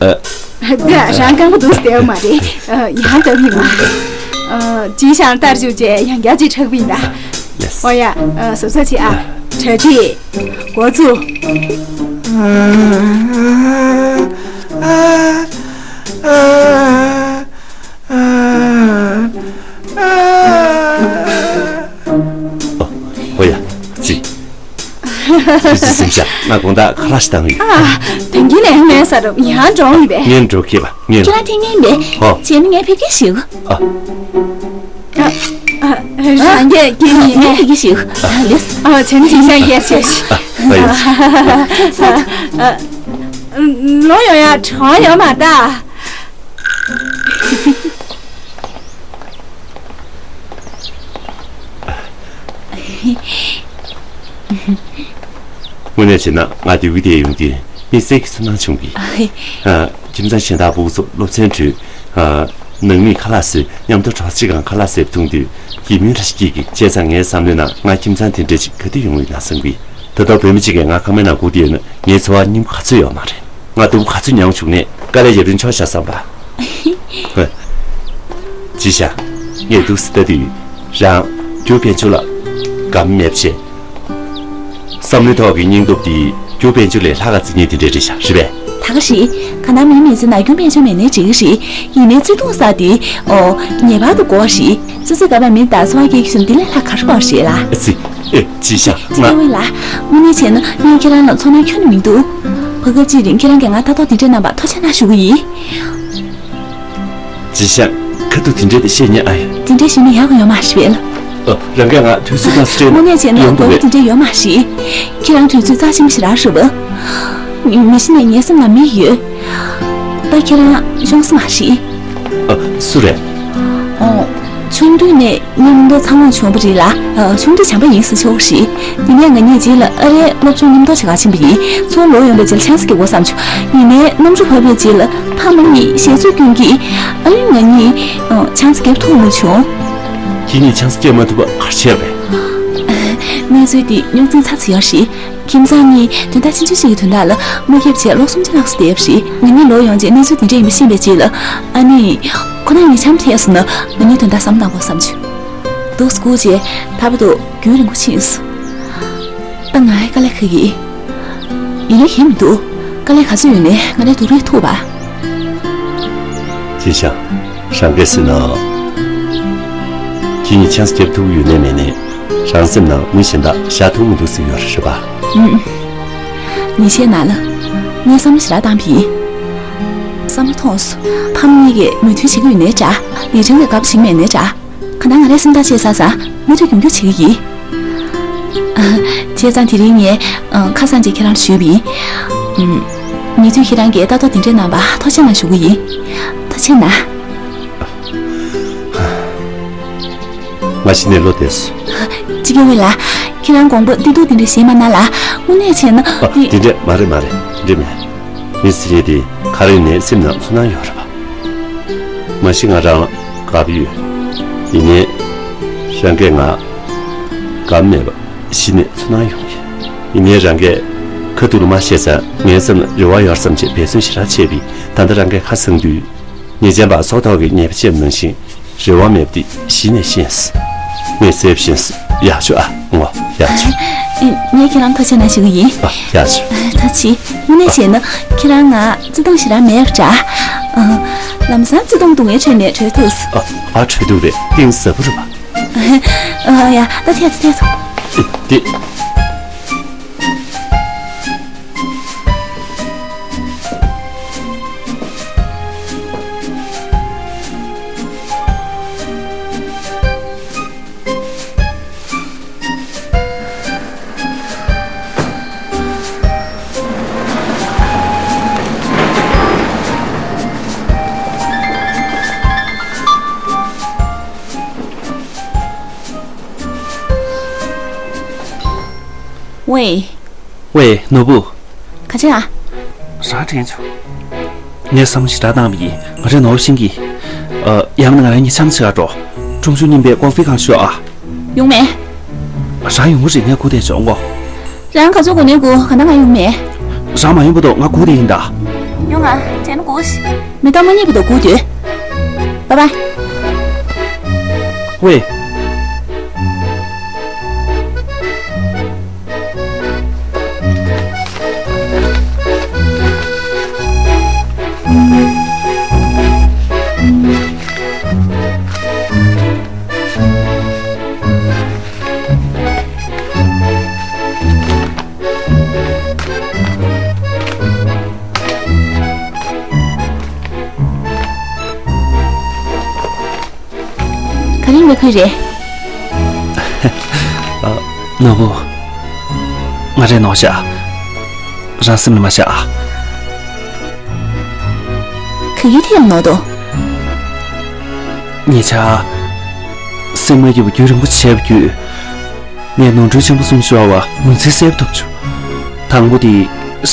ཨ། འདི་རང་རྐང་པ་འདུག་སྟེར་བ་མ་རེད། ཡང་ལྟ་གི་མ་རེད། ཅིའི་ཤང་ལྟར་བཅུག་བྱས་ཡང་བསྐྱར་ཅིག་འཁྲབ་པ་ཡིན་ད། ལེས། ཨོ་ཡ། བཟོ་ས་ཆེ་ཨ། གྲ་སྒྲིག་འགོ་བཙུགས། ཨོ་ཡ། ཙི། ཙི་ཙི་སེམས་ཤ། ང་དགོང་དག་ཁ་ལག་ཞིག་བཏང་ཡོད། ཨ། དེང་གི་ལན་མེད་ས་རུ་ཡང་འགྲོ་ཡིན་པས། ངས་འགྲོ་མཁས་པ་ངས། ཁྱེད་རང་ཐེངས་ངན་མེད། ཧོ། བྱས་ན་ངས་ཕེབས་ཀྱི་ཞིག་ཨ། ཨ། ཨ། རང་གིས་སྐྱེལ་ངས་ཡིན་ངས་མེད། ཕེབས་ཀྱི་ཞིག་ཨ། ལེས། ཨ། བྱས་ན་ཅིག་ཤ་ཡས་ཤ་ཤ། ཨ། ཡོད། ཨ། ལོ་ཡོང་ཡ་གྲོང་ཡོད་མ་ད། དངོས་གནས་བྱས་ན་ང་ལྡེའུ་བདེ་ཡོང་དུས་དམིགས་བསལ་གྱི་ཚོར་སྣང་བྱུང་གི། ཨ། ཁྱིམ་ཚང་གཞན་དག་ཕྲུ་གུ་ཚོ་སློབ་ཚན་གྲོལ། ཨ། ནང་མིས་ཁ་ལག་བཟོས་མཉམ་དུ་གྲོགས་གཅིག་གང་ཁ་ལག་བཟས་པ་མཐོང་དུས་ཡིད་སྨོན་འདྲ་ཞིག་སྐྱེས་ཀྱི། བྱས་ཙང་ངའི་བསམ་བློའི་ནང་ང་ཁྱིམ་ཚང་དེ་འདྲ་ཞིག་ག་དུས་ཡོང་ཡོད་ན་བསམ་གི། ད་དུང་བུད་མེད་ཅིག་གིས་ང་ཁང་པའི་ནང་སྒུག་བསྡད་ཡོད་ན་ངའི་འཚོ་བ་སྙིང་པོ་ག་ཚོད་ཡོད་མ་རེད། ང་སྡུག་པོ་ག་ཚོད་མྱངས་བྱུང་ནས་དཀའ་ལས་ཡབ་རིན་ཆོག་ཤག་བསམ་པ། ཧོ། ཅི་ཤ། ངས་འདུག་སེ་ལྟ་དུས་རང་རྒྱུ་དཔལ་འབྱོར་ལ་དགའ་མོ་མེད་པ་བྱས། བསམ་བློའི་ཐོག་གི་སྙིང་སྟོབས་དེ་རྒྱུ་དཔལ་འབྱོར་ལས་ལྷག་ག་བརྩི་མཁན་དེ་འདྲ་རེད་ཤག་རེད་པས། ད་ག་རེད། གང་ལྟར་མིའི་མི་ཚེ་ནང་རྒྱུ་དཔལ་འབྱོར་མེད་ན་འགྲིག་གི་རེད། ཡིན་ནའི་བརྩེ་དུང་ཟེར་དེ། ཨོ། ངེས་པར་དུ་དགོས་པ་རེད། ཙི་ཙི་ག་པར་མི་དང་འཚོ་བ་སྐྱེལ་གྱི་བྱུང་དེ་ལས་ལྷག་ག་རེ་དགོས་པ་རེད་ལ། ཙི། ཨེ། ཅི་ཤ། ཙི། ང་། སྐལ་བྷེ་ལགས། དངོས་གནས་བྱས་ན་ངས་ཁྱེད་རང་ལ་ཚོར་སྣང་ཁྱོན་ནས་མི་འདུག་བར་སྐབས་ཅིག་རིང་ཁྱེད་རང་གིས་ང་ལྟ་རྟོག་དེ་འདྲས་གནང་བར་ཐུགས་རྗེ་གནང་ཞུ་གི་ཡིན། ཅི་ཤ། ཁ་ཐུག་དེ་འདྲས་དེ་བཤད་ཉན་ཨ་ཡ། དེ་འདྲས་བཤད་ན་ཡག་གི་ཡོད་མ་རེད་པས། ཨ། རང་གིས་ང་དུས་ཚོད་ཐག་སྤྲད་ན་དངོས་གནས་བྱས་ན་ཡོང་གི་དགོས་པ་རེད། དེ་འདྲས་ཡོད་མ་རེད། ཁྱེད་རང་དུས་ཚོད་རྩ་ཆེན་པོ་ཞེ་དྲག་རེད་པ། མི་གཞི་ནས་ངའི་སེམས་ནང་མི་ཡོད། ད་ཁྱེད་རང་ཡོང་ས་མ་རེད། ཨ། སུ་རེད། ཨོ། ཆུང་དུས་ནས་མཉམ་དུ་འཚར་ལོངས་བྱུང་བ་རེད་ལ། ཨ། ཆུང་དུས་བྱམས་པ་ཡིན་ཟེར་ཆོག་གི་རེད། དེ་ནས་ང་གཉིས་རྗེས་ལ་ཨ་རིའི་སློབ་སྦྱོང་མཉམ་དུ་བྱེད་གར་ཕྱིན་པ་ཡིན། ཚུར་ལོག་ཡོང་བའི་རྗེས་ལ་ཆང་ས་རྒྱག་དགོས་བསམ་བྱུང་། ཡིན་ནའི་གནམ་གྲུ་བབས་པའི་རྗེས་ལ་ཕ་མ་གཉིས་ཞལ་རྩོད་སྐྱོན་གྱིས་ཨ་ལན་ང་གཉིས། ཨ། ཆང་ས་རྒྱག་ཐུབ་མ་བྱུང་། ཁྱེད་གཉིས་ཆང་ས་རྒྱག་མ་ཐུབ་པ་ག་རེ་བྱས་པས། གནས་ཚུལ་འདི་རྙོག་འཛིང་ཚ་ཚ་ཡོད་རེད། ཁྱིམ་ཚང་གཉིས་དོན་དག་ཆུང་ཆུང་ཞིག་གི་དོན་དག་ལ་དམག་འཁྱབ་བྱས་ལོ་སུམ་ཅུ་ལྷག་ཙམ་བསྡད་པ་རེད། ང་གཉིས་ལོག་ཡོང་རྗེས་གནས་ཚུལ་འདི་འདྲ་ཡིན་པ་ཤེས་པའི་རྗེས་ལ་ཨ་ནི། ཁོ་རང་གཉིས་འཆམ་ཐལ་སོང་ན་ང་གཉིས་དོན་དག་བསམ་བློ་བཏང་དགོས་བསམ་བྱུང་། འདུག་སེ་སྒུག་རྗེས་ད་བར་དུ་རྒྱུན་རིང་པོ་ཕྱིན་སོང་། ད་ང་ཡི་དཀའ་ལས་ཁག་གི། ཡིན་ནའི་ཁྱད་མི་འདུག་དཀའ་ལས་ག་ཚོད་ཡོད་ནའི་ང་རའི་སྡུག་རུས་ཐུག་པ། ཅི་ཤ། རང་གིས་ཟེར་ན། ཁྱེད་གཉིས་ཆང་ས་རྒྱག་ཐུབ་ཡོད་ནའི་མེད་ནའི། རང་སེམས་ནང་མི་གཞན་དག་བཞག་ཐུབ་མི་འདུག་ཟེར་ཡོད་རེད་པ། ཨུམ། ཉེས་ཆད་ན་ལ། ངས་བསམ་བློ་ཞེ་དྲག་བཏང་པ་ཡིན། བསམ་བློ་ཐོངས་སོང་། ཕ་མ་གཉིས་ཀྱིས་མོས་མཐུན་བྱེད་ཀྱི་ཡོད་ནའི་འདྲ། ལི་ཁྲང་གིས་དགའ་པོ་བྱེད་ཀྱི་མེད་ནའི་འདྲ། གང་ལྟར་ང་རའི་སེམས་ཐག་བཅད་ཚར་ཙང་མུ་མཐུད་རྒྱུན་འཁྱོངས་བྱེད་ཀྱི་ཡིན། བྱས་ཙང་དེ་རིང་ངས་ཁ་སང་ཅིག་ཁྱེད་རང་ལ་ཞུས་པ་ཡིན། ཉེ་དུས་ཁྱེད་རང་གིས་ལྟ་རྟོག་དེ་འདྲས་གནང་བར་ཐུགས་རྗེ་གནང་ཞུ་གི་ཡིན། ཐུགས་རྗེ་གནང་། ང་གཞི་ནས་བློ་བདེ་སོང་། ཅི་སྐྱེ་བོ་ལ། ཁྱེད་རང་དགོངས་པ་བདེ་སྡུག་དེ་འདྲས་བཞེས་མ་གནང་ལ། དངོས་གནས་བྱས་ན། ཨ། དེ་འདྲས་མ་རེད་མ་རེད། དེ་འདྲས་མེད། མི་ཟེར་ཡས་དེ་ག་རེ་ཡིན་ནའི་སེམས་ནང་ཚོར་སྣང་ཡོད་རེད་པ། མ་གཞི་ང་རང་དགའ་པོ་ཡོད། ཡིན་ནའི། རང་གིས་ང་དགའ་མེད་པ་གཞི་ནས་ཚོར་སྣང་ཡོང་གི། ཡིན་ནའི་རང་གིས་ཁ་ཐུག་ལ་མ་བཤད་ཙང་ངའི་སེམས་ལ་རེ་བ་ཡོད་བསམ་བྱས་འབད་བརྩོན་ཞེ་དྲག་བྱས་པས་ད་ལྟ་རང་གིས་ཁ་སང་དུས། ཉེས་ཅན་པ་སྲོག་ཐོག་གི་ཉེས་པ་ཅན་ནང་བཞིན་རེ་བ་མེད་པ་དེ་གཞི་ནས་ཤེས། ངས་གསལ་པོ་ཤེས། ཡག་ཤོས་ཨ། ངོ་ཡག་ཤོས། ངས་ཁྱེད་རང་ཐུགས་རྗེ་གནང་ཞུ་གི་ཡིན། ཨ། ཡག་ཤོས། ད་ཅི། དངོས་གནས་བྱས་ན་ཁྱེད་རང་ང་བརྩེ་དུང་ཞེ་དྲག་མེད་པ་འདྲ། ཨ། ལམ་སང་བརྩེ་དུང་སྡུག་བསྔལ་ཁྲོད་ནས་གྲོལ་ཐུབ་སོང་། ཨ། ཨ། གྲོལ་ཐུབ་རེད། གཏིང་ཟབ་པོ་རེད་པ། ཨ། ཡ། ད་ཐད་ཐད་ཐད། འདི། ཝེ། ཝེ། ནོར་བུ། ག་ཅི་ཨ། རང་དྲན་བྱུང་། ངས་བསམ་བློ་ཞེ་དྲག་བཏང་བ་ཡིན། ང་རའི་ནོར་བུ་ཤེས་ཀྱི། ཨ། ཡང་ན་ང་རང་གཉིས་འཆམ་ཆེ་ག་འགྲོ། ཁྲུང་ཆུང་རྙིང་པའི་ཀོ་ཧྥི་ཁང་ཤོག་ཨ། ཡོང་མེད། རང་ཡོང་གི་རེད། ངས་སྒུག་བསྡད་བྱུང་ངོ་། རང་ག་ཚོད་སྒུག་ནས་སྒུག། ག་ད་ང་ཡོང་མེད། རང་མ་ཡོང་བར་དུ་ང་སྒུག་བསྡད་ཡིན་ད། ཡོང་ང་། དྲན་སྒུག་ཤིག་མི་གཏོང་མ་རྙེད་བར་དུ་སྒུག་སྡོད། བཱའི་བཱའི། ཝེ། ག་རེ་ཡིན་པའི་ཁུལ་རེད། ཨ། ནོར་བུ། ང་རའི་ནོར་བཞག་རང་སེམས་ལ་མ་བཞག་ཨ། ག་གི་ཐད་ནོར་དོ། ཉེ་ཆར། སེམས་མ་སྐྱིད་པ་རྒྱུན་རིང་པོ་བྱས་པ་བརྒྱུད། ངས་ནོར་འཁྲུལ་ཆེན་པོ་གསུམ་ཤོར་བ་ངོས་འཛིན་གསལ་པོ་ཐུབ་བྱུང་། དང་པོ་དེ།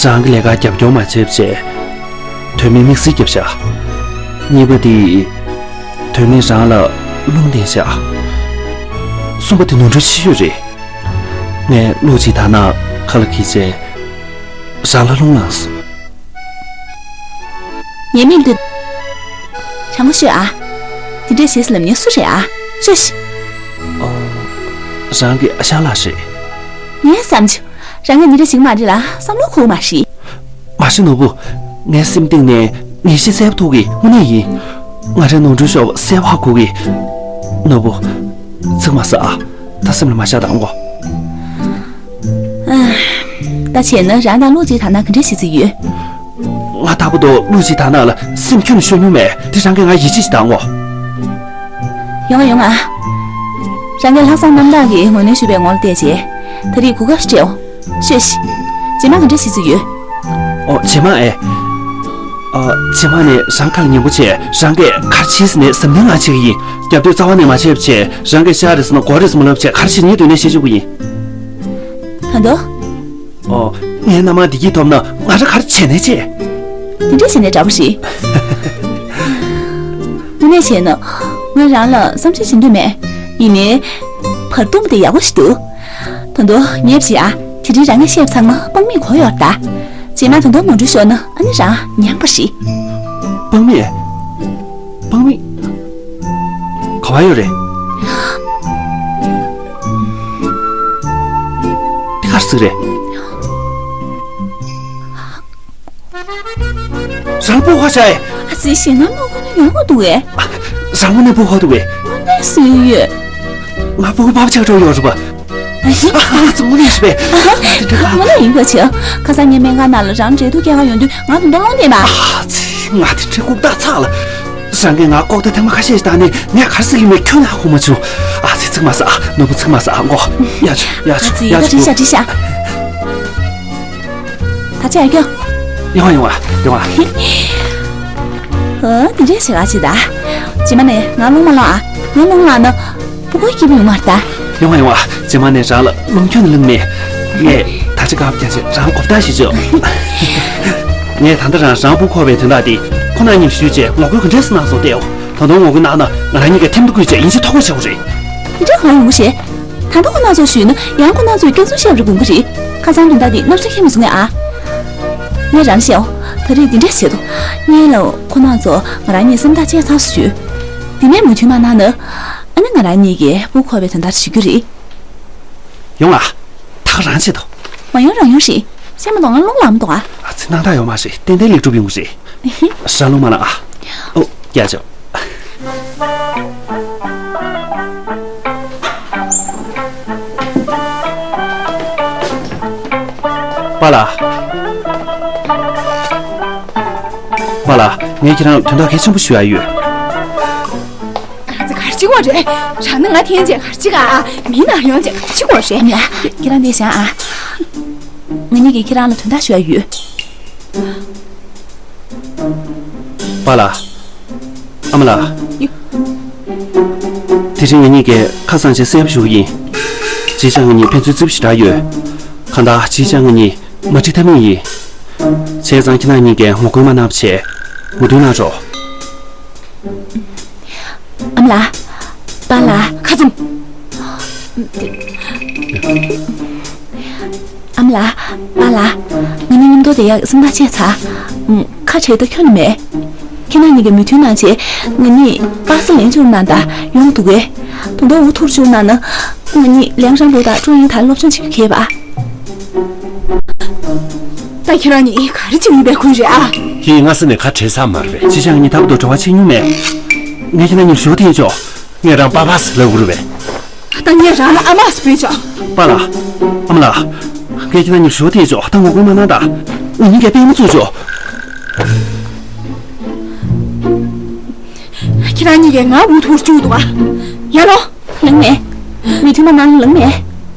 རང་གི་ལས་ཀར་རྒྱབ་སྐྱོར་མ་བྱས་པ་བྱས། དོན་མེད་དམིགས་བསལ་བརྒྱབ་བཞག་གཉིས་པ་དེ། དོན་མེད་རང་ལ་རླུང་བསྟན་བཞག་གསུམ་པ་དེ་ནོར་འཁྲུལ་ཆེ་ཤོས་རེད། ངས་བློ་གཅིག་དར་ནག་ཁ་ལ་འཁྱེར་བྱས། རང་ལ་རླུང་ལངས་སོང་། ངའི་མིག་ལྟོས། དྲང་པོ་ཤོད་ཨ། དེ་འདྲས་བྱེད་ཟེར་ལབ་མཁན་སུ་རེད་ཨ། ཤོད་ཤིག་ཨོ། རང་གི་ཨ་ཞང་ལགས་རེད། ངས་བསམ་བྱུང་། རང་གིས་འདི་འདྲ་ཞིག་མ་རེད་ལ་བསམ་བློ་འཁོར་མ་རེད། མ་གཞི་ནོར་བུ། ངའི་སེམས་གཏིང་ནས་ངེས་ཤེས་གསལ་པོ་ཐོབ་གི། དངོས་གནས་ཡིན། ང་རའི་ནོར་འཁྲུལ་ཤོར་བ་གསལ་པོ་ཧ་གོ་གི། ནོར་བུ། ཚིག་མ་ཟ་ཨ། ད་སེམས་ལ་མ་བཞག་དང་གོ། ད་བྱས་ན་རང་དང་བློ་གཅིག་དར་ན་ག་འདྲ་བྱེད་རྩིས་ཡོད། ང་ལྟ་བུ་དང་བློ་གཅིག་དར་ན་ལ་སེམས་ཁྱོན་ནས་ཤོར་མྱོང་མེད། དེ་རང་གིས་ང་ཡིད་ཆེས་ཤིག་དང་ངོ་། ཡོང་ང་ཡོང་ང་། རང་གིས་ལྷག་བསམ་རྣམ་དག་གིས་ངོས་ལེན་ཞུས་པའི་ངོ་ལ་བལྟས་རྗེས། ད་རེས་གོ་སྐབས་ཤིག་སྤྲད་འོང་། ཤོད་ཤིག་རྗེས་མ་ག་འདྲ་བྱེད་རྩིས་ཡོད། ཨོ། རྗེས་མ་ཨེ། ཨ། རྗེས་མ་ནས་རང་ཁ་ལ་ཉན་པོ་བྱས། རང་གིས་ག་རེ་བྱེད་ཟེར་ནས་གཟབ་ནན་ངང་བྱེད་ཀྱི་ཡིན། རྒྱབ་གཏོད་རྩ་བ་ནས་མ་བྱས་པ་བྱས། རང་གིས་ཤ་རེད་ཟེར་ན་མགོ་རེད་ཟེར་མ་ལབ་བྱས། ག་རེ་བྱེད་ངས་དོན་ནས་བཤད་ཆོག་གི་ཡིན། ད་དུང་། ཨོ། ངའི་མནའ་མ་བདེ་སྐྱིད་ཐོབ་ན་ང་རང་ག་རེ་བྱས་ནས་བྱེད། དེ་འདྲ་བྱས་ནས་འདྲ་པོ་རེད། དངོས་གནས་བྱས་ན། ང་རང་ལ་བསམ་ཚུལ་བྱེད་འདོད་མེད། ཡིན་ནའི། བར་སྟོང་པ་དེ་ཡག་པོ་ཞིག་འདུག་ད་དུང་ངས་བྱས་ཨ། དེ་རིང་རང་གིས་བཤད་པ་ཚང་མ་དཔང་མིས་གོ་ཡོད་ད། རྗེས་མ་ད་དུང་ནོར་འཁྲུལ་ཤོར་ན་ཨ་ནི་རང་མྱངས་པ་རེད། དཔང་མི། དཔང་མི། ག་པར་ཡོད་རེད། དེ་ག་རེ་ཟེར་གི་རེད། རང་སྤུ་གུ་ཁ་ཤ་ཨེ། ཨ་ཙི། ཞེད་སྣང་མ་དགོས་ན་ཡོང་གི་འདུག་གས། རང་དངོས་གནས་སྤུ་གུ་ཁ་འདུག་གས། དངོས་གནས་སུ་ཡོད་ཡོད། ང་སྤུ་གུ་པ་ཕ་ཆགས་འགྲོ་ཡོད་རེད་པ། ཨ་ཙི། དངོས་གནས་རེད་པས། དེ་འདྲ་ག་དངོས་གནས་ཡིན་དགོས་ཆེ། ཁ་སང་ངའི་སྨན་ཁང་ནང་ལ་རང་འབྲེལ་གཏུག་སྐྱེལ་ག་ཡོང་དུས་ང་དོན་དག་སློང་བསྡད་མ། ཨ་ཙི། ང་དེ་འདྲའི་ལྐུགས་རྟགས་ཚ་ལ། རང་གིས་ང་ལྐོག་ཟླ་ཐེངས་མ་ཁ་ཤས་ཤིག་བཏང་ནས་ངས་ག་རེ་ཟེར་གྱི་མེད་ཁྱོན་ནས་ཧ་གོ་མ་བྱུང་། ཨ་ཙི། ཚིག་མ་ཟ་ཨ། ནོར་བུ། ཚིག་མ་ཟ་ཨ། མགོ་ཡར་ཆོད། ཡར་ཆོད། ཨ་ཙི། ཡར་ད་ཆོད། དྲིས་ཤག་དྲིས་ཤག་ད་ཆ་ཡར་རྒྱོབ། ཡོང་བ་ཡོང་བ་ཡོང་བ། ཨོ། དེ་འདྲས་བྱེད་ག་བྱེད་ད། རྗེས་མ་ནས་ང་རླུང་མ་ལངས་ཨ། ང་རླུང་ལངས་ན་སྤུ་གུའི་སྐྱིད་པོ་ཡོང་མ་རེད་ད། ཡོང་བ་ཡོང་བ། རྗེས་མ་ནས་རང་ལ་རླུང་ཁྱོན་ནས་ལངས་མེད། ངས་ད་ཆ་དཀའ་བརྒྱབ་བྱས་རང་གོ་བརྡ་ཞིག་བྱོས། ངས་ད་ལྟ་རང་རང་སྤུ་གུ་འཁོར་བའི་དོན་དག་དེ་ཁོ་ན་གཉིས་ཞུས་བྱས་ངོ་རྒོལ་ག་འདྲས་སུ་གནང་སོང་བལྟས་འོ། ད་དུང་ངོ་རྒོལ་གནང་ན་ང་རང་གཉིས་ཀས་ཐེམ་ཐོ་བརྐུས་བྱས་ཡིན་གཅིག་ཐོག་བརྐོས་བྱ་དགོས་རེད། དེ་འདྲ་གང་ཡོང་གི་རེད། ད་ལྟ་ཁོ་རང་ཚོ་ཞུས་ན་ཡང་ཁོ་རང་ཚོས་སྐྱག་རྫུན་བཤད་པ་རེད་དགོངས་ཀྱི་རེད། ཁ་སང་དོན་དག་འདི་སྣུབ་ས་ཁྱེར་མ་སོང་ངས་ཨ། ངས་རང་བཤད་འོ། ད་རེས་འདི་འདྲས་བྱེད་དོ། སྔོན་ལ་ཁོ་རང་ཚོ་ང་རང་གཉིས་སེམས་ཐག་བཅད་ཚར་སོང་ཞུས། དེ་ནས་མོས་མཐུན་མ་གནང་ན། ཨ་ནི་ང་རང་གཉིས་ཀྱིས་སྤུ་གུ་འཁོར་བའི་དོན་དག་ཞུ་རྒྱུ་རེད། ཡོང་ཨ། ད་ག་རང་བྱེད་དོ། མ་ཡོང་རང་ཡོང་རེད། བཤད་མ་གཏོགས་ང་རླུང་ལངས་མ་གཏོགས་ཨ། ཨ་ཙི། སྣང་དག་ཡོད་མ་རེད། ཏན་ཏན་ལེགས་གྲུབ་ཡོང་གི་རེད། རང་རླུང་མ་ལངས་ཨ། ཨོ། ཡར་ཆོད། པཱ་ལགས། པཱ་ལགས། ངས་ཁྱེད་རང་ལ་དོན་དག་གལ་ཆེན་པོ་ཞུ་ཡ་ཡོད། ཨ་ཙི། ག་རེ་བྱེད་དགོས་རེད། རང་ནི་ང་འཐེན་བྱས་ག་རེ་བྱེད་ག་ཨ། མི་ནང་ཡོང་བྱས་ག་རེ་བྱེད་དགོས་རེད། ཡ། ཁྱེད་རང་འདིར་བཞག་ཨ། ང་གཉིས་ཀྱིས་ཁྱེད་རང་ལ་དོན་དག་ཞུ་ཡ་ཡོད། པཱ་ལགས། ཨ་མ་ལགས། དེ་རིང་ང་གཉིས་ཀྱིས་ཁ་སང་བྱས་གསལ་པོ་ཞུ་གི་ཡིན། གཅིག་བྱས་ང་གཉིས་ཕན་ཚུན་རྩིས་པ་ཞེ་དྲག་ཡོད། གང་ལྟར་ཅི་བྱ་ང་གཉིས་མ་འགྲིག་ཐབས་མེད་ཡིན། བྱས་ཙང་ཁྱེད་རང་གཉིས་ཀས་ངོ་རྒོལ་མ་གནང་བ་བྱས། མོས་མཐུན་གནང་རོགས། ཨ་མ་ལགས། པཱ་ལགས། ཁ་བཙུམ། ཨ་མ་ལགས། པཱ་ལགས། ང་གཉིས་མཉམ་དུ་བསྡད་ཡག་སེམས་ཐག་བཅད་ཚར། ཁ་བྲལ་ཐབས་ཁྱོན་ནས་མེད། ཁྱེད་རང་གཉིས་ཀྱིས་མོས་མཐུན་གནང་བྱས་ང་གཉིས་པཱ་སེ་ལེན་བཅུག་གནང་དང་ཡོང་འདུག་གས། དོན་དག་འུ་ཐུག་བཅུག་གནང་ན་ང་གཉིས་ལིའང་ཧྲན་པོ་དང་ཀྲུའུ་ཡིན་དང་སློབ་སྦྱོང་བྱེད་རྒྱུ་གས་པ། ད་ཁྱེད་རང་གཉིས་ག་རེ་བྱེད་ཡིན་པའི་ཁུལ་རེད་ཨ། ཁྱེད་སྔ་ས་ནས་ཁ་བྲལ་ས་མ་རེད། ཅི་བྱ་ངས་ད་བར་དུ་འབྲེལ་བ་བྱེད་མྱོང་མེད། ངས་ཁྱེད་རང་གཉིས་ཞུ་དེ་ཆོག་ངས་རང་པ་པ་སི་ལབ་དགོས་རེད་པས། ད་ངས་རང་ལ་ཨ་མ་སི་བོས་ཆོག་པཱ་ལགས། ཨ་མ་ལགས། ངས་ཁྱེད་རང་གཉིས་ཞུ་དེ་ཆོག་ད་ངོ་རྒོལ་མ་གནང་ད། ང་གཉིས་ཀས་དཔེ་མ་ཚུགས་ཆོག་ཁྱེད་རང་གཉིས་ཀས་ང་འུ་ཐུག་བཅུག་འདུག་ཨ། ཡར་ལོངས། ལངས་མེད། མོས་མཐུན་མ་གནང་ལངས་མེད།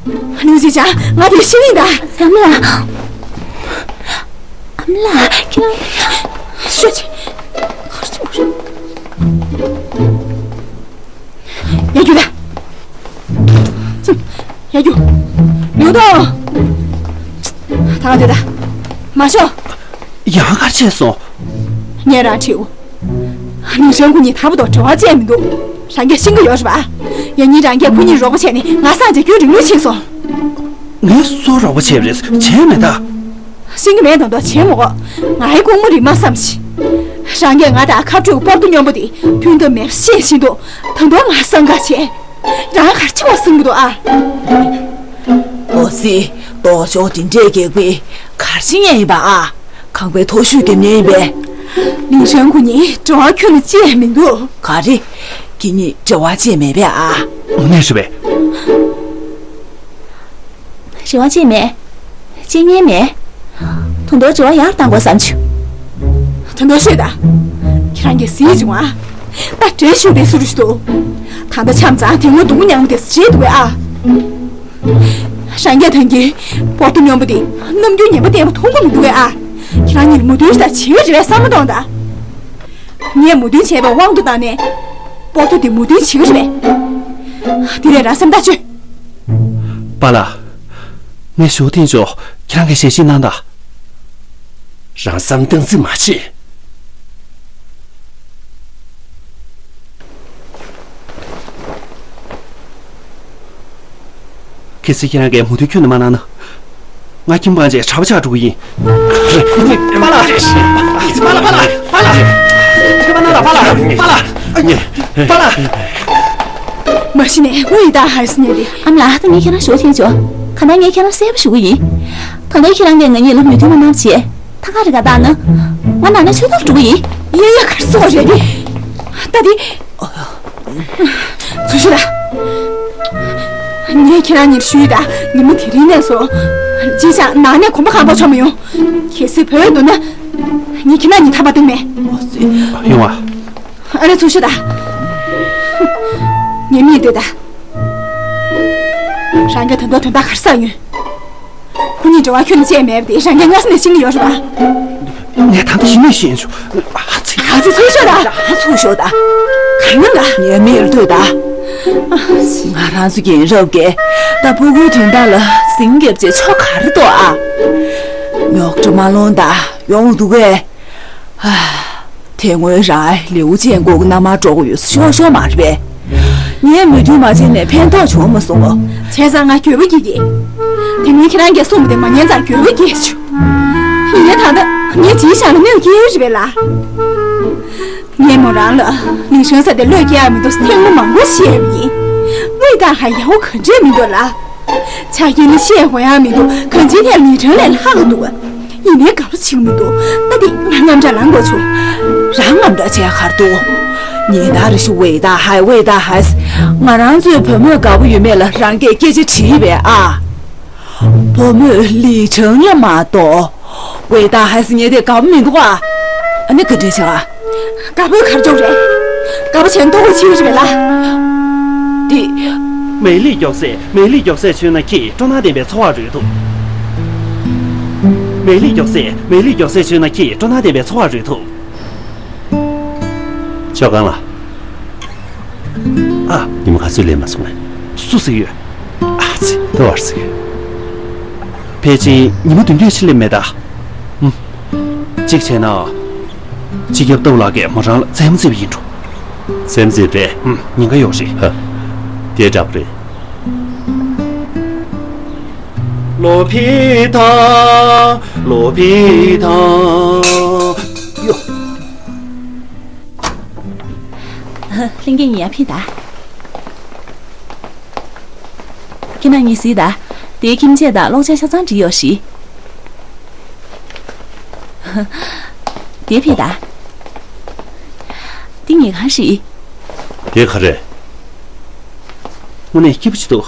ལིའུ་ཅི་ཅང་ང་དེར་ཤི་ཡིན་ད། ཨ་མ་ལགས། ཨ་མ་ལགས་ཁྱེད་རང་། ཤོད་ཅིག་ཡར་རྒྱུགས་ད། ཡར་རྒྱུགས། ལིའུ་ཏོ། ད་ག་སྡོད་ད། མ་ཤོག་ཡང་ག་རེ་བྱས་སོང་། ངས་རང་དྲིའུ། ལིང་ཧྲན་ཁོ་གཉིས་ད་བར་དུ་འབྲེལ་བ་བཅད་མི་འདུག་རང་གིས་ཤེས་ཀྱི་ཡོད་རེད་པ། ཡང་སྙིང་རང་གིས་ཁོ་གཉིས་རོགས་པ་བྱས་ནས་ང་སང་རྗེས་སྐྱོན་རིང་མོ་ཕྱིན་སོང་། ངས་སུ་རོགས་པ་བྱས་པ་རེད། བྱས་མེད་ད། ཤེས་ཀྱི་མེད་མདོག་མདོག་བྱེད་མི་དགོས། ང་ཡི་ཁུག་མ་རིལ་མ་བསམ་ཤིག་རང་གིས་ང་དང་ཁ་སྤྲོད་པོར་ཏོ་སྨྱོན་པོ་དེ་མཐུན་ཐབས་མེད་པ་ཤེས་བཞིན་དུ་ད་དུང་ང་བསམ་དགའ་བྱས། རང་ག་རེ་བྱེད་དགོས་བསམ་གྱི་འདུག་ཨ། ཨོ་ཙི། ལྡོག་ཕྱོགས་དེ་འདྲས་རྒྱག་པའི་ག་རེ་བྱེད་མཁན་ཡིན་པ་ཨ། ཁང་པའི་མཐོ་ཤོས་དེ་མཉན་ཡིན་པས། ལིང་ཧྲན་ཁོ་གཉིས་འབྲེལ་བ་ཁྱོན་ནས་བཅད་མི་འདུག་ག་རེ། ཁྱེད་གཉིས་འབྲེལ་བ་བཅད་མེད་པས་ཨ། དངོས་གནས་རེད་པས། འབྲེལ་བ་བཅད་མེད། བཅད་མཁན་མེད། ད་དུང་འབྲེལ་བ་ཡར་བཏང་དགོས་བསམ་བྱུང་། ད་དུང་ཤོད་ད། ཁྱེད་རང་གིས་གཟིགས་བྱུང་ཨ། ད་འབྲེལ་ཞུགས་པའི་སུ་རུ་ཞིག་འདུག་ད་ལྟ་ཆམ་ཚང་དེ་སྔོན་སྡུག་པོ་མྱངས་པ་དེ་བརྗེད་འདུག་གས་ཨ། རང་གིས་ད་གིན་པོར་ཏོ་སྨྱོན་པོ་དེ་རྣམ་འགྱུར་ངན་པ་བསྟན་པ་མཐོང་གི་མི་འདུག་གས་ཨ། ཁྱེད་རང་གཉིས་མོས་མཐུན་ཞིག་དང་བྱེད་ཀྱི་རེད་པས་བསམ་བློ་གཏོང་ད། ངས་མོས་མཐུན་བྱས་པའི་དབང་དུ་བཏང་ནས། པོར་ཏོ་དེ་མོས་མཐུན་བྱེད་ཀྱི་རེད་པས། དེ་ལས་རང་སེམས་ཐག་ཆོད། པཱ་ལགས། ངས་ཞུ་བ་འཐེན་ཆོག་ཁྱེད་རང་གིས་ཞལ་བཞེས་གནང་དང་། རང་བསམ་སྟངས་རྩིས་མ་བྱེད། གལ་སྲིད་ཁྱེད་རང་གིས་མོས་མཐུན་ཁྱོན་ནས་མ་གནང་ན། ང་ཁྱིམ་སྤངས་རྗེས་གྲྭ་པ་ཆགས་འགྲོ་གི་ཡིན། པཱ་ལགས། པཱ་ལགས། པཱ་ལགས། པཱ་ལགས། པཱ་ལགས། པཱ་ལགས། པཱ་ལགས། པཱ་ལགས། མ་གཞི་ནས་ཝེ་ཏཱ་ཧའེ་སི་ཉལ་ཏེ། ཨ་མ་ལགས། ད་ངས་ཁྱེད་རང་ཞུ་བ་འཐེན་ཆོག་གང་ལྟར་ངས་ཁྱེད་རང་གསལ་པོ་ཞུ་གི་ཡིན། ད་ལྟ་ཁྱེད་རང་གིས་ང་གཉིས་ལ་མོས་མཐུན་མ་གནང་བྱས། ད་ག་རེ་ག་བཏང་ན། ང་ནང་ནས་ཆོས་ཐོག་འགྲོ་གི་ཡིན། ཡ་ཡ། ག་རེ་ཟེར་བ་རེད། ད་དེ། ཚུར་ཤོག་ད། ངས་ཁྱེད་རང་གཉིས་ཞུས་ད། ཉི་མ་དེ་རིང་ནས་བཟུང་། ཅི་བྱ་ནང་ནས་གོམ་པ་གང་མཐོང་མི་ཡོང་། གལ་སྲིད་བོད་འདུག་ན། ངས་ཁྱེད་རང་གཉིས་ཐར་པ་གཏོང་མེད། ཡོང་བ། ཨ་ནི་ཚུར་ཤོག་ད། ངས་མིག་ལྟོས་ད། རང་གིས་ད་དུང་དོན་དག་ག་རེ་བསགས་ཡོད། ཁོ་གཉིས་འབྲེལ་བ་ཁྱོན་ནས་བཅད་མེད་པ་དེ་རང་གིས་སྔ་ས་ནས་ཤེས་ཀྱི་ཡོད་རེད་པ། ངས་ད་ལྟ་ཞི་ནས་ཤེས་བྱུང་། ཨ་ཙི། ཨ་ཙི། ཚུར་ཤོག་ད། ཨ། ཚུར་ཤོག་ད། གང་ཡིན་ད། ངའི་མིག་ལ་ལྟོས་ད། ང་རང་ཚོ་རྒན་རབས་ཀྱིས་ད་ཕྲུ་གུའི་དོན་དག་ལ་འཛིང་རྒྱབ་བྱས་ཆོ་ག་རེ་འདུག་ཨ། རྙོག་དྲ་མ་སློང་ད། ཡོང་འདུག་གས། ཨ། དེ་སྔོན་རང་ལེའུ་ཅན་མགོ་གི་མནའ་མར་འགྲོ་གི་ཡོད་ཤོག་ཤོག་མ་རེད་པས། ངས་མོས་མཐུན་མ་བྱས་ནས་ཕན་ཐོགས་བྱུང་མ་སོང་ངོ་། བྱས་ཙང་ང་འགྱོད་པ་སྐྱེ་གི། དེ་སྔོན་ཁྱེད་རང་གིས་གསུངས་པ་དེ་མ་ཉན་ཙང་འགྱོད་པ་སྐྱེས་བྱུང་། ཡིན་ནའི་ད་ལྟ་ངས་ཅིའི་ཤང་ལ་གནོད་སྐྱེལ་རེད་པས་ལ། ངས་མོ་རང་ལ་ལིང་ཧྲན་ས་དེ་བློས་འགེལ་ཡ་མི་འདུག་ཐེངས་མ་མང་པོ་བཤད་པ་ཡིན། ཝེ་ཏཱ་ཧའེ་ཡག་པོ་ག་འདྲས་མི་འདུག་ལ། ཆ་རྐྱེན་ནི་བཤད་དགོས་ཡ་མི་འདུག་གང་ཅིའི་ཐད་ལིང་ཧྲན་ལས་ལྷག་གི་འདུག་ཡིན་ནའི་དགའ་པོ་བྱེད་ཀྱི་མི་འདུག་ད་དེ་ང་རྔམ་སྐྲག་ལངས་དགོས་བྱུང་། རང་རྔམ་སྐྲག་བྱས་ག་རེ་འདུག་ཉིན་ལྟར་རེ་བཞིན་ཝེ་ཏཱ་ཧའེ། ཝེ་ཏཱ་ཧའེ། ང་རང་ཚོའི་བུ་མོས་དགའ་པོ་ཡོད་མེད་ལ་རང་གིས་སྐད་ཆ་དྲིས་པས་ཨ། བུ་མོས་ལིང་ཧྲན་ལ་མ་གཏོགས། ཝེ་ཏཱ་ཧའེ་ཟེར་མཁན་དེ་དགའ་པོ་མི་འདུག་ཨ། ཨ་ནི་ག་འདྲས་བྱས་ཨ། དགའ་པོས་ག་རེ་འཇོག་རེད། དགའ་པོ་བྱས་ན་ལྟོ་གོས་ཕྱིས་རེད་པས་ལ། འདི། མེ་ལི་མགྱོགས་སེ། མེ་ལི་མགྱོགས་སེ་མཆོད་ན་ཁྱེད་སྤྲོ་སྣང་ལྡན་པའི་འཚོ་བ་རོལ་ཐུབ། མེ་ལི་མགྱོགས་སེ། མེ་ལི་མགྱོགས་སེ་མཆོད་ན་ཁྱེད་སྤྲོ་སྣང་ལྡན་པའི་འཚོ་བ་རོལ་ཐུབ། ཅོ་གང་ལ། ཨ། ཉི་མ་ག་ཚོད་ལས་མ་སོང་ངས། སུ་ཟེར་ཡོད། ཨ་ཙི། ལྟོ་བར་ཟེར་ཡོད། ཕལ་ཆེར་ཉི་མ་བདུན་བདུན་ཕྱིན་སླེབས་མེད་ད། ཧུམ། གཅིག་བྱས་ན། སྤྱི་ཁྱབ་སྟོབས་ལགས་ཀྱིས་མོ་རང་ལ་བཙན་མོ་བརྩེས་པ་ཡིན་འགྲོ། བཙན་མོ་བརྩེས་པས། ཧུམ། ཉེན་ཁ་ཡོད་རེད། ཧ། དེ་འདྲ་པོ་རེད། ལོ་ཕི་ཐང་། ལོ་ཕི་ཐང་། ཡོ། ལྷན་རྒྱས་གཉིས་ཡར་ཕེབས་དང་། ཁྱེད་རྣམ་གཉིས་གཟིགས་དང་། དེའི་ཁྱིམ་ཆས་དང་གློག་ཆས་ཆ་ཚང་བསྒྲིགས་ཡོད་རེད། དེ་ཕེབས་དང་། འདི་ངེད་ཁང་རེད། དེ་ག་རེ། དངོས་གནས་སྐྱིད་པོ་ཞིག་འདུག།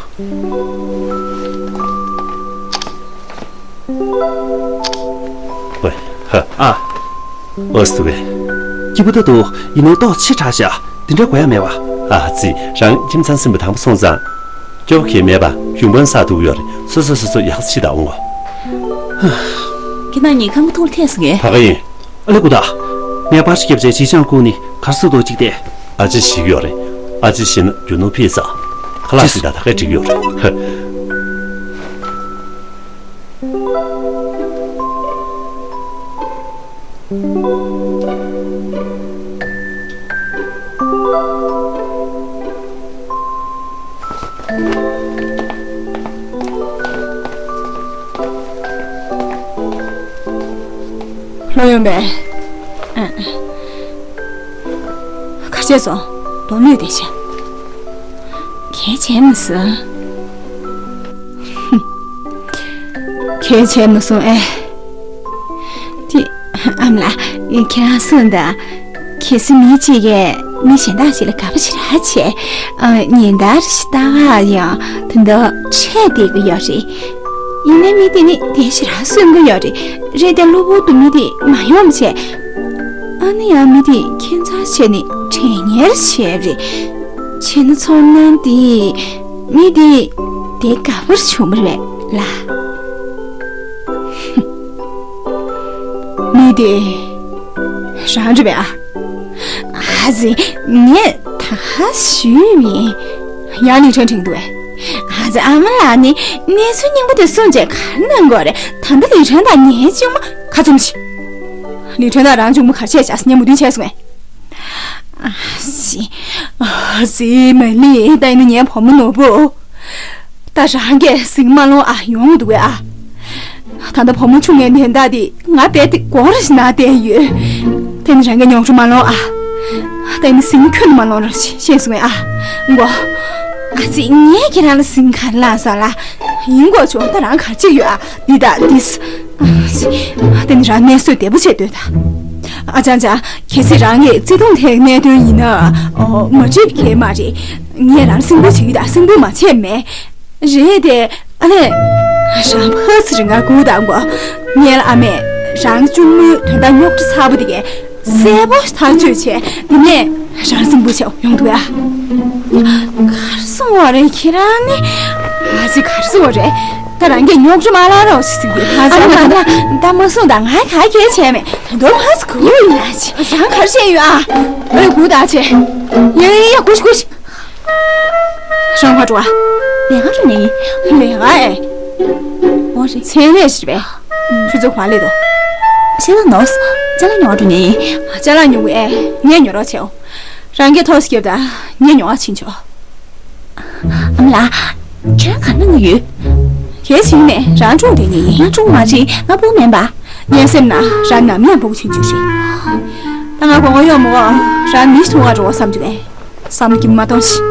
ཝེ། ཧ། ཨ། ཨོ་སི་ཝེ། སྐྱིད་པོ་ད་འདུག། ཡིན་ནའི་ཏོག་ཙམ་ཕྱི་དྲགས་ཤག། དེ་འདྲ་དགོས་ཡ་མེད་པ། ཨ་ཙི། རང་ཁྱིམ་ཚང་ཟིན་པ་དང་པོ་སོང་ཙང་། སྐྱོ་བོ་གལ་མེད་པ། ཡུན་ཕན་སར་འདུག་ཡོད་རེད། སོ་སོ་སོ་སོ་ཡག་ས་ཕྱི་དང་འོང་ངོ་། ཁྱེད་རྣམ་གཉིས་ཁང་པ་ཐོག་ལ་ཐེངས་སུ་ངས། ད་ག་ཡིན། ཨ་ལེ་ཀུ་ད། ངས་པར་ཞིག་བརྒྱབ་བྱས་ཇི་ཆང་བསྐུར་ནས་གར་སོང་འདུག་ཅིག་བལྟས། ཨ་ཅེ་ཞིག་ཡོད་རེད། ཨ་ཅེ་ཞིག་ན་རྒྱུ་ནོར་ཕེབས་ས། ཁ་ལག་ཅིག་དང་ད་ག་འགྲིག་ཡོད་རེད། ཧ། ལོ་ཡོང་པས། ཨ། གར་བྱས་སོང་། དོ་ནུས་བདེ་ཤ། གལ་ཆེ་མི་སོང་། གལ་ཆེ་མི་སོང་ཨེ། དེ། ཨ་མ་ལགས། ཁྱེད་རང་གསུངས་དང་། གལ་སྲིད་མི་གཅིག་གིས་མི་གཞན་དག་ཅིག་ལ་དགའ་པོ་ཞེ་དྲག་བྱས། ཨ། ཉིན་ལྟར་ཞིག་ལྟ་ག་ཡང་དོན་དག་འཕྲད་བསྡད་ཀྱི་ཡོད་རེད། ཡིན་ནའི་མི་དེ་ནི་དེ་ཞེ་དྲག་གསོན་གྱི་ཡོད་རེད། རེད་དེ་གློ་བུར་དུ་མི་དེ་མ་ཡོང་བྱས། ཨ་ནི་ཡང་མི་དེ་ཁྱད་མཚར་བྱས་ནས་དྲན་ཉེར་བྱས་རེད། བྱས་ན་ཚོར་སྣང་དེ། མི་དེ་དེ་དགའ་པོར་བྱུང་བ་རེད་ལ། མི་དེ་རང་རེད་པས་ཨ། ཨ་ཙི། ངས་ད་ག་ཞུས་མིན། ཡང་ལིན་ཁྲེན་དྲན་འདུག་པས། ཨ་ཙི། ཨ་མ་ལགས་ནི་གནས་ཚུལ་རྙིང་པ་དེ་གསུངས་བྱས་ག་རེ་གནང་དགོས་རེད། ད་ལྟ་ལིན་ཁྲེན་དང་ངའི་གཅུང་མོ་ཁ་བཙུམ་ཞིག། ལིན་ཁྲེན་དང་རང་གཅུང་མོ་ག་རེ་བྱས་བཞག་ཟེར་ངས་མོས་མཐུན་བྱས་སོང་ངས། ཨ་ཙི། ཨ་ཙི། མ་ལི། ད་ཡིན་ན་ངའི་བུ་མོ་ནོར་བུ། ད་རང་གིས་ཟིང་མ་སློང་ཨ། ཡོང་འདུག་གས་ཨ། ད་ལྟ་བུ་མོ་ཆུང་ངའི་ནན་ད་དེ་ང་རྦད་དེ་སྒོར་ཞིག་ན་བསྡད་ཡོད། དེ་ནི་རང་གིས་རྙོག་དྲ་མ་སློང་ཨ། ད་ཡིན་ན་ཟིང་ཁྱོན་ནས་མ་སློང་རོགས་ཞེས་གསུངས་པས་ཨ། མགོ། ཨ་ཙི། ངས་ཁྱེད་རང་ལ་ཟིང་ག་རེ་སློང་སོང་ལ། ཡིན་དགོས་བྱུང་། ད་རང་ག་རེ་བྱེད་ཡོད་ཨ། འདི་དང་འདི། ཨ་ཙི། དེ་ནི་རང་གནས་བཟོ་བདེ་པོ་བྱེད་འདོད་ད། ཨ་ཅང་ཅང་། གལ་སྲིད་རང་གིས་བརྩེ་དུང་དེའི་གནད་དོན་ཡིན་ན། ཨོ། མ་འགྲིག་གི་མ་རེད། ངས་རང་སེམས་ཁུར་བྱེད་ཀྱི་ད། སེམས་ཁུར་མ་བྱས་མེད། རེད་དེ། ཨ་ལས། རང་ཕར་ཚུར་ང་སྒུག་དང་གོ། ངས་ལ་ཨ་མས་རང་གཅུང་མོའི་དོན་དག་རྙོག་དྲ་ཚ་པོ་དེ་གས་གསལ་པོ་ཐག་གཅོད་བྱས། དེ་ནས་རང་སེམས་པོ་ཆེ་ཡོང་འདུག་ཡ། གར་སོང་བ་རེད་ཁྱེད་རང་ནི། ཨ་ཙི། གར་སོང་བ་རེད། ད་རང་གིས་རྙོག་དྲ་མ་ལ་རོགས་ཞིག་ཟིག་དེ། ཨ་ཙི། ཨ་མ་ད་ད་མ་སོང་ད། ང་ག་གེ་བྱས་མེད། ད་དོ་ཕ་ཚོ་གུ་ཡིན་ན་ཆེ། རང་གར་བྱས་ཡོད་ཨ། ཨ་ལས་གུ་ད་ཆེ། ཡ་ཡ་ཡ། གུ་ཤི་གུ་ཤི། རང་ག་འགྲོ་བ། ལས་ཀ་འགྲོ་ནས་ཡིན། ལས་ཀ་ཨེ། འོ་རེད། མཚན་ལས་ཞིག་རེད་པས། ཁྱོད་ཚོ་ག་ལས་དོ། ཤེས་ལ་ནོ། ཅ་ལག་ཉོ་བ་འགྲོ་ནས་ཡིན། ཅ་ལག་ཉོ་གི་ཨེ། ངས་ཉོ་རོགས་བྱེད་འོ། རང་གིས་ཐོག་སྐྱེབ་དང་། ངས་ཉོ་བ་ཕྱིན་ཆོག། ཨ་མ་ལགས། ཁྱེད་རང་ག་ན་ང་ཡོད། གལ་ཕྱིན་ནས་རང་སྒྲུང་དེ་ཉན་ཡིན། ང་སྒྲུང་མ་རེད། ང་བུ་མིན་པ། ངའི་སེམས་ན་རང་ནམ་ཡང་བུ་ཆུང་ཆུང་རེད། ད་ང་དགོངས་པ་ཡོད་མོ། རང་མི་ཐུག་ག་འགྲོ་བསམ་རྒྱུ་ཨེ། བསམ་གྱིས་མ་གཏོང་ཞིག།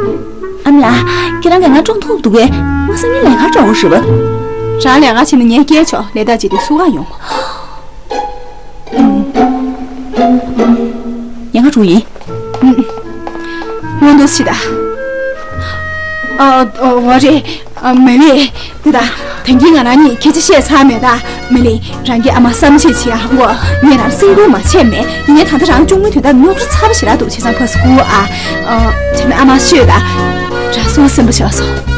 ཨ་མ་ལགས། ཁྱེད་རང་གིས་ང་སྒྲུང་ཐུག་འདུག་གས། ང་སང་ཉིན་ལས་ཀར་འགྲོ་དགོས་རེད་པ། རང་ལས་ཀ་བྱེད་ན་ངས་སྐྱེལ་ཆོག། ལས་ད་བྱེད་དུས་སུ་ག་ཡོང་། ཉེན་ཁ་འགྲོ་ཡིན། སྔོན་དུ་ཕྱི་ད། ཨ། ཨ། འོ་རེད། ཨ། མ་ལི། འདི་ད། དེང་གི་ང་རང་གཉིས་སྐད་ཆ་བཤད་ཚར་མེད་ད། མ་ལི། རང་གི་ཨ་མ་བསམ་ཤེས་བྱེད་ཨ། མགོ། ངས་རང་སེམས་ཁུར་མ་བྱས་མེད། ཡིན་ནའི་ད་ལྟ་རང་གཅུང་མོའི་དོན་དག་རྙོག་དྲ་ཚ་པོ་ཞེ་དྲག་འདུག་བྱས་ཙང་ཕར་སྐུར་ཨ། ཨ། བྱས་ན་ཨ་མ་ཤོད་ད། རང་སོང་སེམས་པ་ཤོར་སོང་།